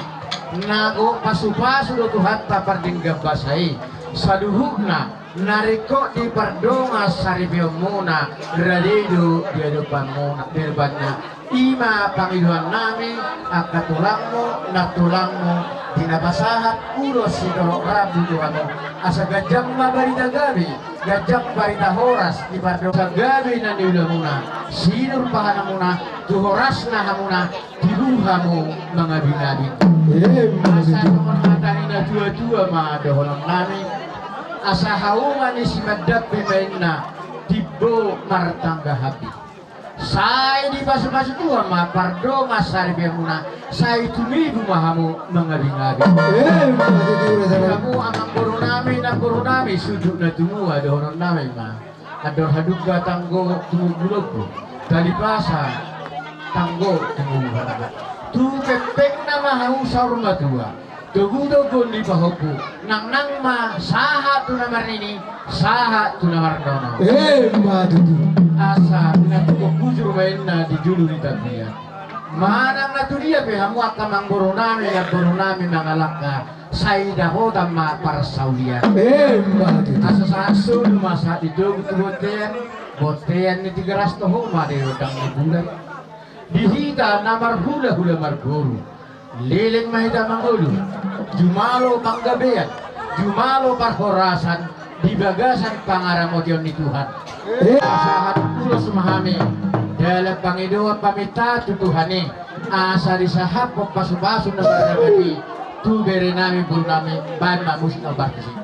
na gok pasupasu do Tuhanta pardenggan basa i, saluhutna na ringkot di pardongansaripeonmuna, rade do di adopanmuna, di adopanna. I ma pangidoan nami, angka tulangmu, nantulangmu, di na pasahat ulos sitorop rambu tu hamu, asa ganjang ma barita gabe, ganjang barita horas di pardongansaripeonmuna, gabe na niulamuna, sinur pahanamuna, tu horasna hamuna, tibu hamu mangabingabing. Emma tutu. Asa songon hata ni natuatua ma dohonon nami, asa hauma ni simandappi ma inna, timbo martangga hambing. Sai dipasupasu Tuhan ma pardongansaripeonmuna, sai tumibu ma hamu mangabingabing. Emma tutu. Hamu amangboru nami, namboru nami, sundut na tumua dohonon nami ma. Andor hadungka tanggo tumombu lombu, tali pasa tanggo tumombu harga. Tu pengpengna ma hamu saur matua, togu-togu ni pahompu, nangnang ma sahat tu na marnini, sahat tu na marnono. Emma tutu. Asa na tubu bujur Inna di julu ni tapian. Manang na tudia pe hamu angka amangboru nami, namboru nami mangalangka, sai dapotan ma parsaulian. Emma tutu. Asa sahat solu ma sahat di togu tu bontean, bontean ni Tigaras toho ma di gondang ni bulan. Di hita na marhulahula marboru. Leleng ma hita mangolu, jumalo panggabean, jumalo parhorasan di bagasan pangaramotion ni Tuhan. Eh. Sahat ulos ma hami, dalan pangidoan paminta tu Tuhan i, asa disahaphon pasupasu na marnabati tu bere nami boru nami, baen ma musik na parhisi.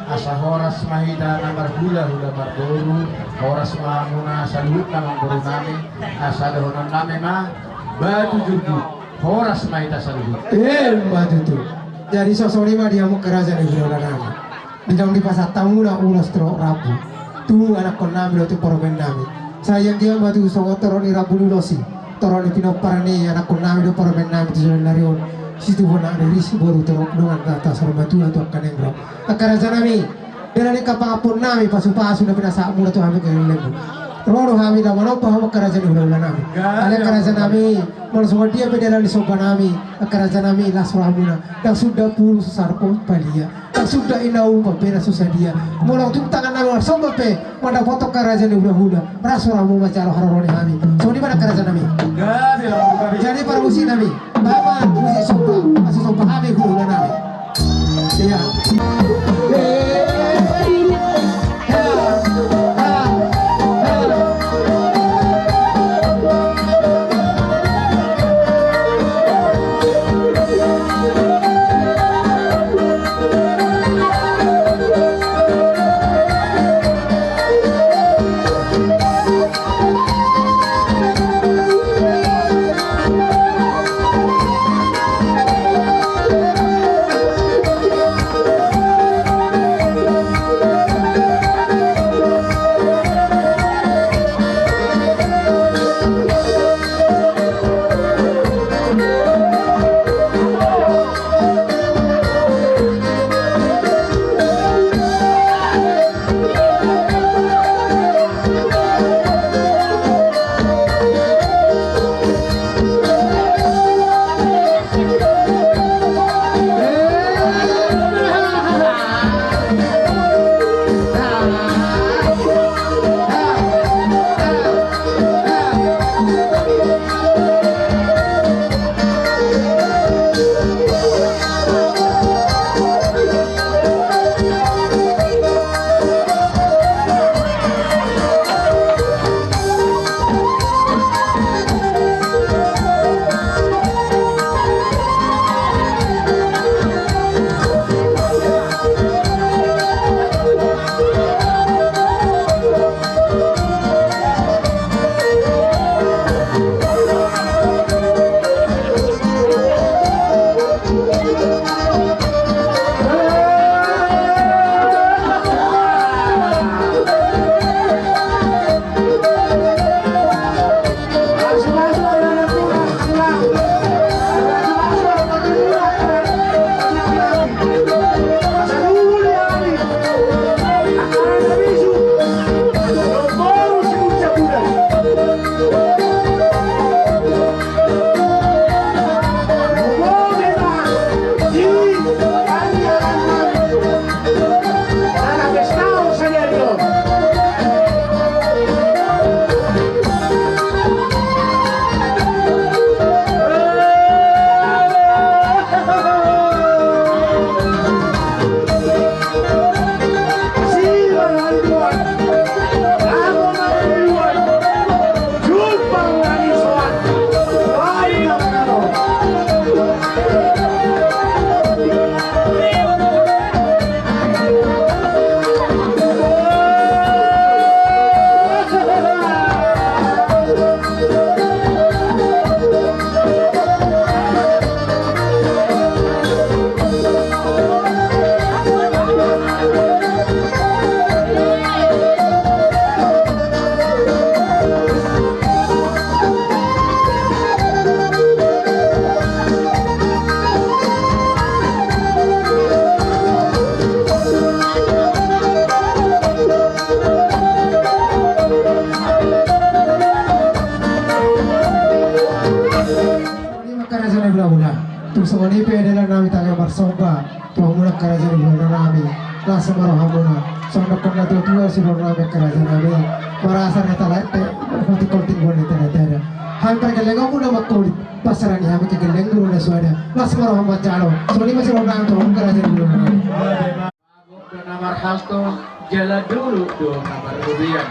Asa horas ma hita na marhulahula marboru, horas ma hamuna saluhutna amangboru nami, asa dohonon nami ma, batu jurbu, horas ma hita saluhut. Emma tutu. Jadi songon i ma di hamu angka raja ni hulahula nami. Di naung dipasahat hamuna ulos torop rambu tu anakkon nami dohot tu parumaen nami. Sai anggiat ma tutu songon torop ni rambu ni ulos i, torop ni pinompar ni anakkon nami dohot parumaen nami tu joloan ni ari on. Situhon anak, ri si boru, torop dongan, rata saur matua tu angka na naeng ro. Angka raja nami, dalan ni angka pangampun nami, pasupasu na pinasahat muna tu hami angka na naeng ro. Ro do hami laho manomba hamu angka raja ni hulahula nami. Alai angka raja nami, molo songon dia pe dalan ni somba nami, angka raja nami, las rohamuna. Ndang suda pulu so sarpong palia. Ndang suda inna umpan pe na so sadia. Molo tung tangan nami marsomba pe, mandapothon angka raja ni hulahula, ro hamu manjalo haroro ni hami. Songon i ma angka raja nami. Jadi parmusik nami, baen ma musik somba, asa somba hami hulahula nami. Ia. Songon i pe dalan nami taga marsomba tu hamuna angka raja ni hulahula nami. Las ma rohamuna. Songon dokkon na tuatua sidohonon nami angka raja nami. Marasa na talete pati kolting bona tena tena. Hami pargellengonmuna mangkulit. Pasarani hami kegellengon na suada. Las ma roha manjalo. Songon i ma sidohonon nami tu hamuna angka raja ni hulahula nami. Dohot na marhalto jala dulu do na marrobean.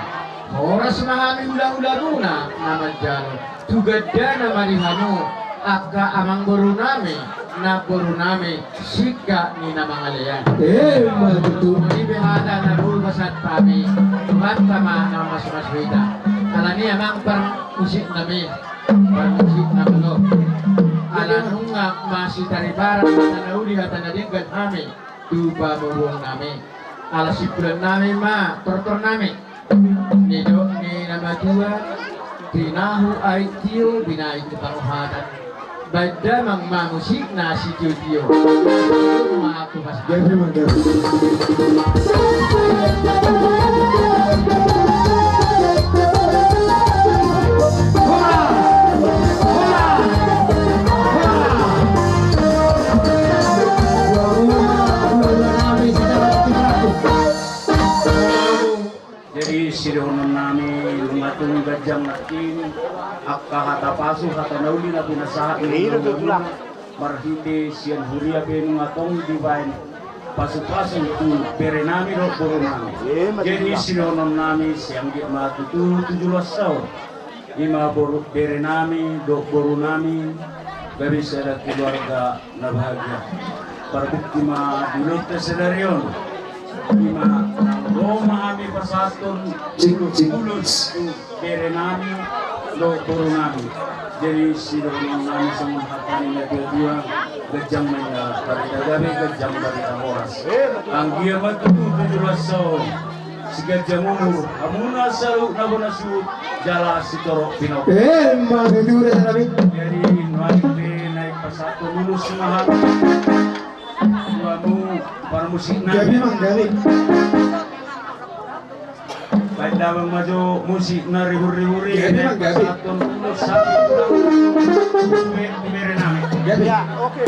Horas ma hami hulahulamuna na manjalo tu gandana ma di hamu angka amangboru nami, namboru nami, singkat ni na mangalean. Ima tutu. Songon i pe hata na boi pasahat hami, Tuhanta ma na mamasu-masu hita. Alani i amang parmusik nami, parmusik na malo. Ala nunga masitariparan hata na uli hata na denggan hami tu pamoruon nami. Ala simpulan nami ma tortor nami. Nidok ni na matua, tinahu aek tio binaen tu pangohatan. Baen damang ma musikna sitiotio. Ma tu pas. Gabe ma gabe. Jadi sidohonon nami nunga tung ganjang nangkin angka hata pasu hata na uli na pinasahat ni marhite sian huria pe nunga tong dibaen pasu-pasu tu bere nami dohot boru nami. Jadi sidohonon nami sian dia ma tutu tujuh belas tahun. Ima boru bere nami dohot boru nami gabe sada keluarga na bahagia. Parbukti ma di ulaonta sadari on. Ima ro ma hami pasahathon ulos tu bere nami dohot boru nami. Jadi sidohonon nami songon hata ni na tuatua, ganjang ma inna barita gabe, ganjang barita horas. Anggia ma tutu tujuh belas tahun. Siganjang umur hamuna saluhutna bona suhut jala sitorop pinompar. Ima tutu raja nami. Jadi nuaeng pe naeng pasahathon ulos ma hami tu hamu parmusikna. Gabe ma gabe. Baen damang ma jo musik na ribur-ribur i. Gabe ma gabe. Pasahathon ulos sahat tu bere nami. Gabe. Ya, oke.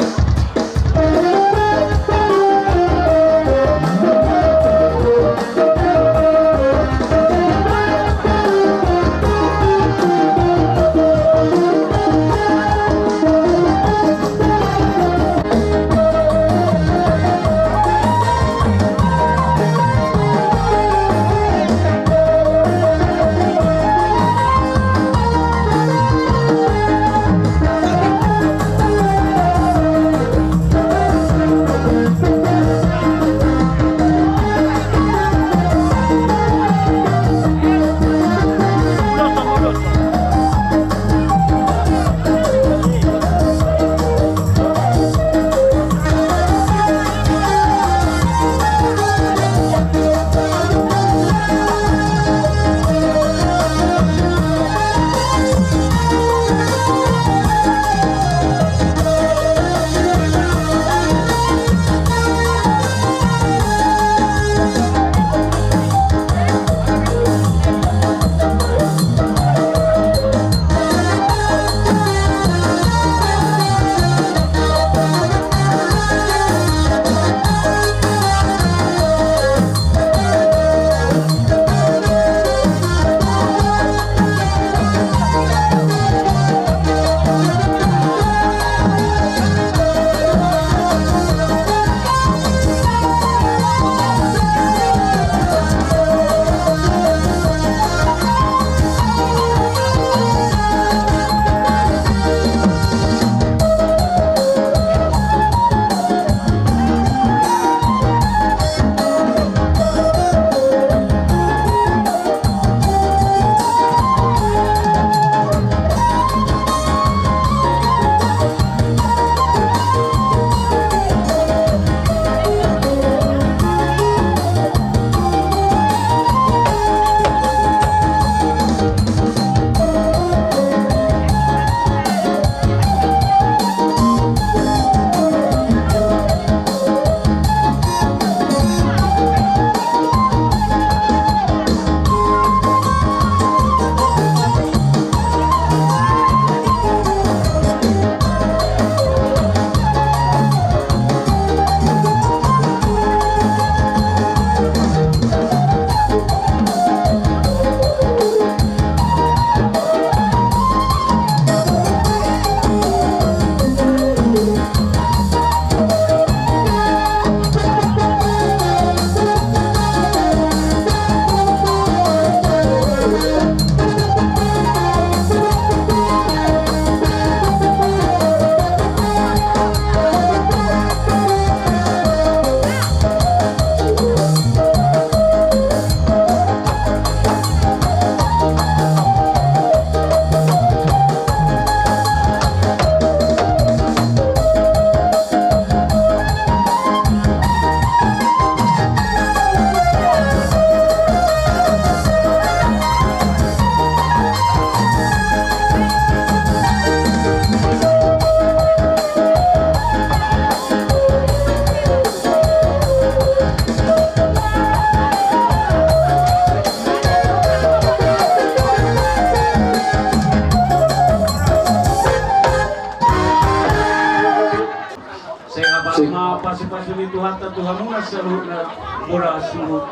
Pasupasu ni Tuhanta tu hamuna saluhutna, mura suhut.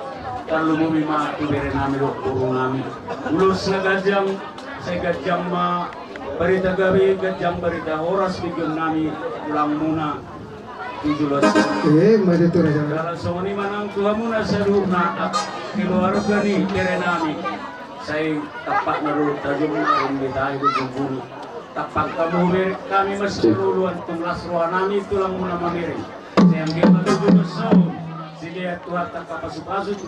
Tarlumobi ma tu berenami dohot borunami. Ulos na ganjang, sai ganjang ma barita gabe, ganjang barita horas di ginjang nami, tulangmuna. Tujuh belas. Eh, maju tu raja. Jala songon i ma nang tu hamuna saluhutna, keluarga ni berenami. Sai tampakna do tajomna, ronde tahi do jombuna. Tampak hamu bereng, hami ma siparngoluan, tung las rohanami tulangmuna mamereng. Sai anggiat ma tujuh belas on, sai dibahen Tuhanta angka pasupasu tu,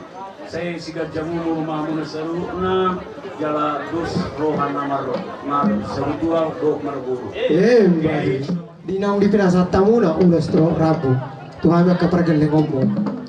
sai siganjang umur ma hamuna saluhutna, jala dos roha na mar, marsabutua dohot marboru. Eh, baik. Di naung dipinasahat hamuna ulos torop rambu tu hami angka pargellengonmu.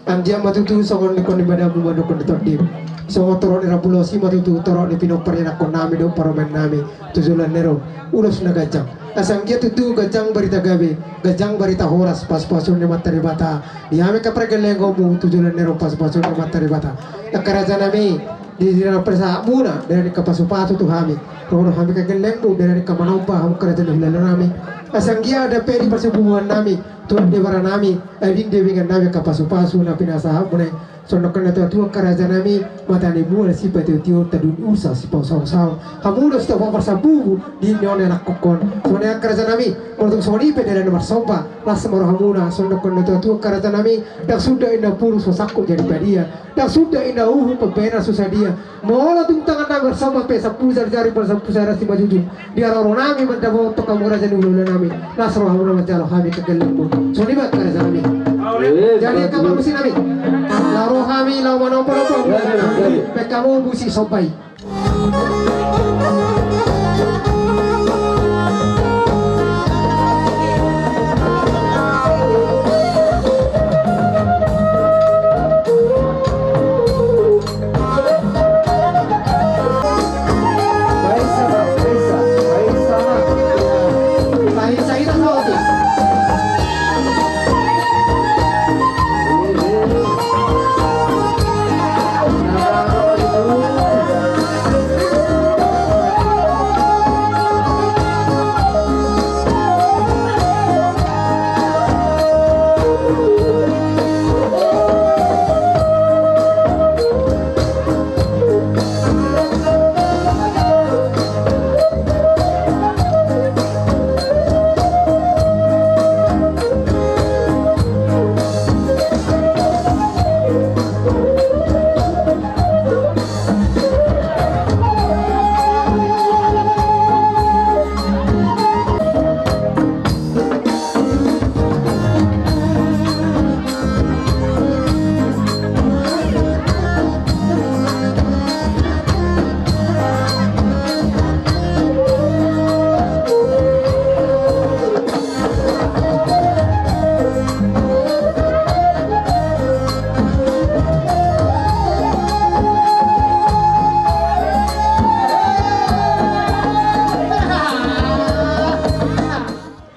Anggiat ma tutu songon nidok ni badam mandokkon di tondim, songon torop ni rambu loas i ma tutu torop ni pinompar ianakkonnami dohot parumaennami tu joloan ni ari on. Ulos na ganjang, asa anggiat tutu ganjang barita gabe, ganjang barita horas, pasupasu ni Amanta Debata di hami angka pargellengonmu tu joloan ni ari on, pasupasu ni Amanta Debata. Angka rajanami, di, di na pinasahatmuna, bere ni angka pasupasu tu hami. Ro do hami angka gellengmu, bere ni angka manomba, hamu angka raja ni hulahula nami. Asa anggiat dope di parsibubuhan nami, tu andebaran nami, ai di andebangan nami angka pasupasu na pinasahatmuna i. Songon nidok ni natuatua angka rajanami, mata ni mual sipatio-tio, tadun usa sipausa-usa. Hamu do sitopot parsambubu di nion ni anakkon. Songon i angka rajanami, molo tung songon i pe dalan marsomba, las ma rohamuna, songon nidok ni natuatua angka rajanami, ndang suda inna puru so sangkut jadi padia. Ndang suda inna uhum pambahenan so sadia. Molo tung tangannami marsomba pe sampulu jari-jari, molo sampulu sada simanjujung. Di haroro nami mandapothon hamu raja ni hulahula nami. Las rohamuna manjalo hami angka gellengmu. Songon i ma angka rajanami. Jadi angka pamusiknami, laho ro hami laho manomba-nomba. Baen hamu musik somba i.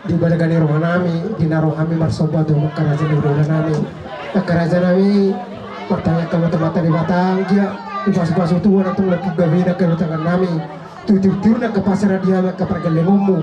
Di balga ni rohanami, di na ro hami marsomba tu hamu angka raja ni hulahula nami. Angka rajanami, martangiang hami tu Amanta Debata anggiat dipasupasu Tuhan antong laki gabena kelutangan nami. Tu tiur-tiur na angka pasara di hami angka pargellengonmu.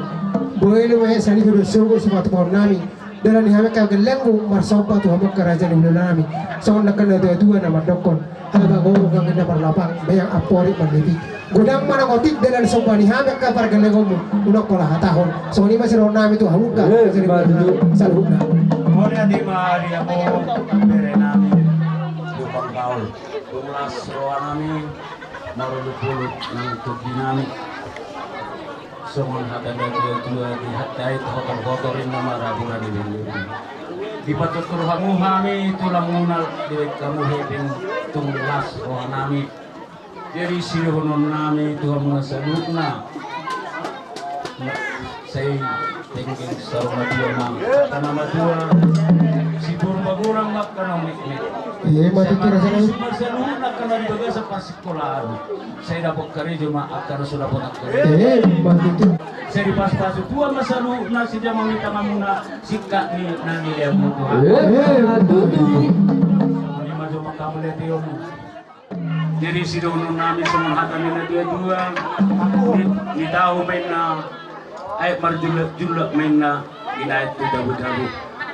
Boi do mahe saligo do sogo sipatupaon nami. Dalan ni hami angka gellengmu marsomba tu hamu angka raja ni hulahula nami. Songon nidok ni natuatua na mandokkon. Haba gogo ganggin na parlapang, meang amporik mandipi. Godang ma na otik dalan somba ni hami angka pargellengonmu, unang pola hatahon. Songon i ma sidohonon nami tu hamu angka. Eh, jadi betul. Saluhutna. Mauliate ma di hamu berenami. Dupang gaul. Tung las rohanami, marolopolop nang tondinami. Songon hata ni natuatua, di hata i tu hotor-hotor inna ma rambu ni bulu. Dipatortor hamu hami tulangmuna, dibahen hamu hepeng, tung las rohanami. Jadi sidohonon nami tu hamu saluhutna. Sai tenggeng saur matua ma angka na matua. Siboru Magonang ma angka na metmet. Ima tutu raja nami. Saluhutna angka na di bagasan parsikolaan. Sai dapot karejo ma angka na so dapot angka. Ima tutu. Sai dipasupasu Tuhan ma saluhutna, sai diamangi tanganmuna singkat ni na nileanmuna. Ima tutu. Ima jo ma angka mauliate on. Jadi sidohonon nami songon hata ni natuatua, ni, ni tahu ma inna, aek marjulak-julak ma inna, inaek tu jabu-jabu.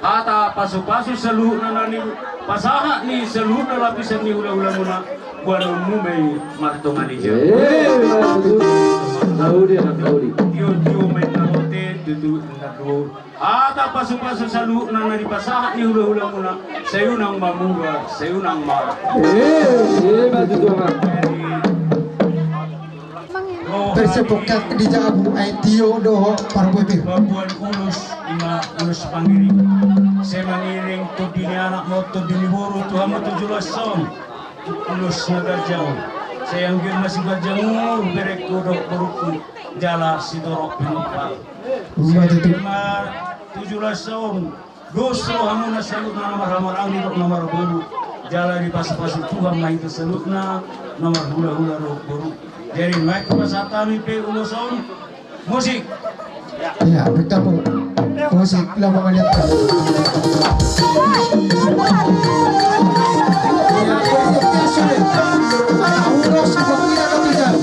Hata pasupasu saluhutna na nipasahat ni saluhutna lapisan ni hulahulamuna, boanonmu ma i martonga ni jabu. Eh, betul. Nauli, nauli. Tio, tio, main na rote, tutu, na do. Hata pasupasu saluhutna na nipasahat ni hulahulamuna, sai unang ma mura, sai unang ma. Eh, eh, betul, Bang. Jadi, Tersepokak di jabu, ai tio dohot parbote. Babuan ulos, ima ulos pangiring. Sai mangiring tondi ni anak ma tondi ni boru tu hamu tu joloan on. Ulos na ganjang. Sai anggiat ma siganjang umur berengku dohot borungku jala sitorop pinompar. Sai anggiat ma tu joloan on. Dos rohamuna saluhutna na marhahamaranggi dohot na marboru. Jala dipasupasu Tuhan ma hita saluhutna na marhulahula dohot boru. Jadi nuaeng hupasahat hami pe ulos on. Musik. Iya, betul, Bu. Musik, laho mangaliat. Iya, musik, ya, sudah. Ulos, ulos, tidak, tidak.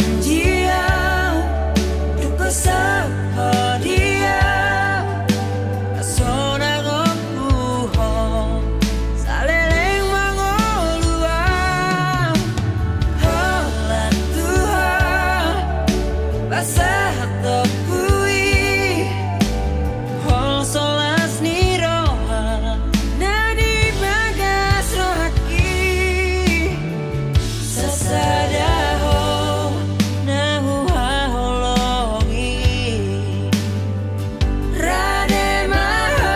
Marjanjian, dung sahat dia, sonang ompuhon, saleleng mangoluan, holan Tuhan, pasahat ompu i. Hol so las ni roha na di bagas rohangki, sasada ho na huhaholongi. Rade ma ho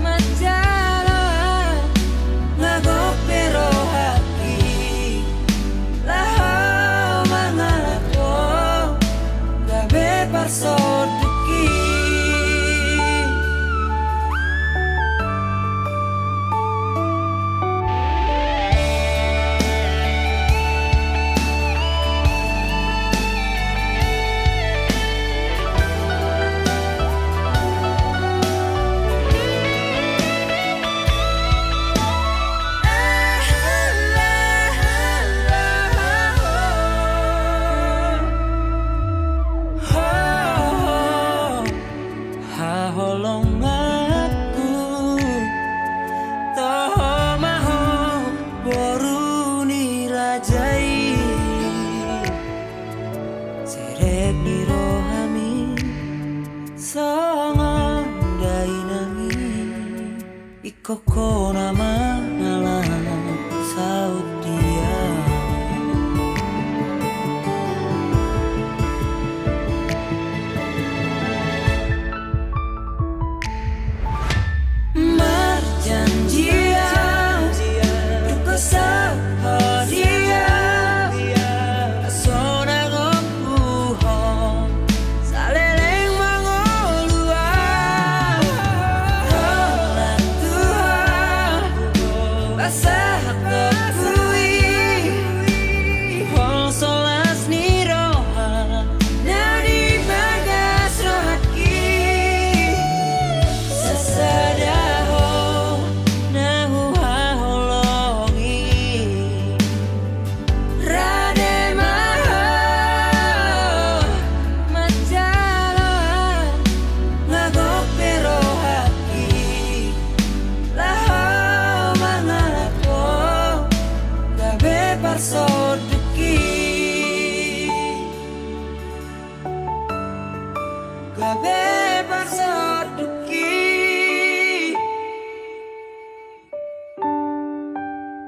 manjalo, nga gok pe rohangki. Laho mangalap ho gabe parsondukki. Haholonganku, toho ma ho boru ni raja i. Serep ni rohami songon dainang i. Ingkon ho na mangalap, saut dia. Marjanjian,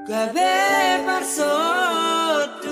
Gabe parsonduk.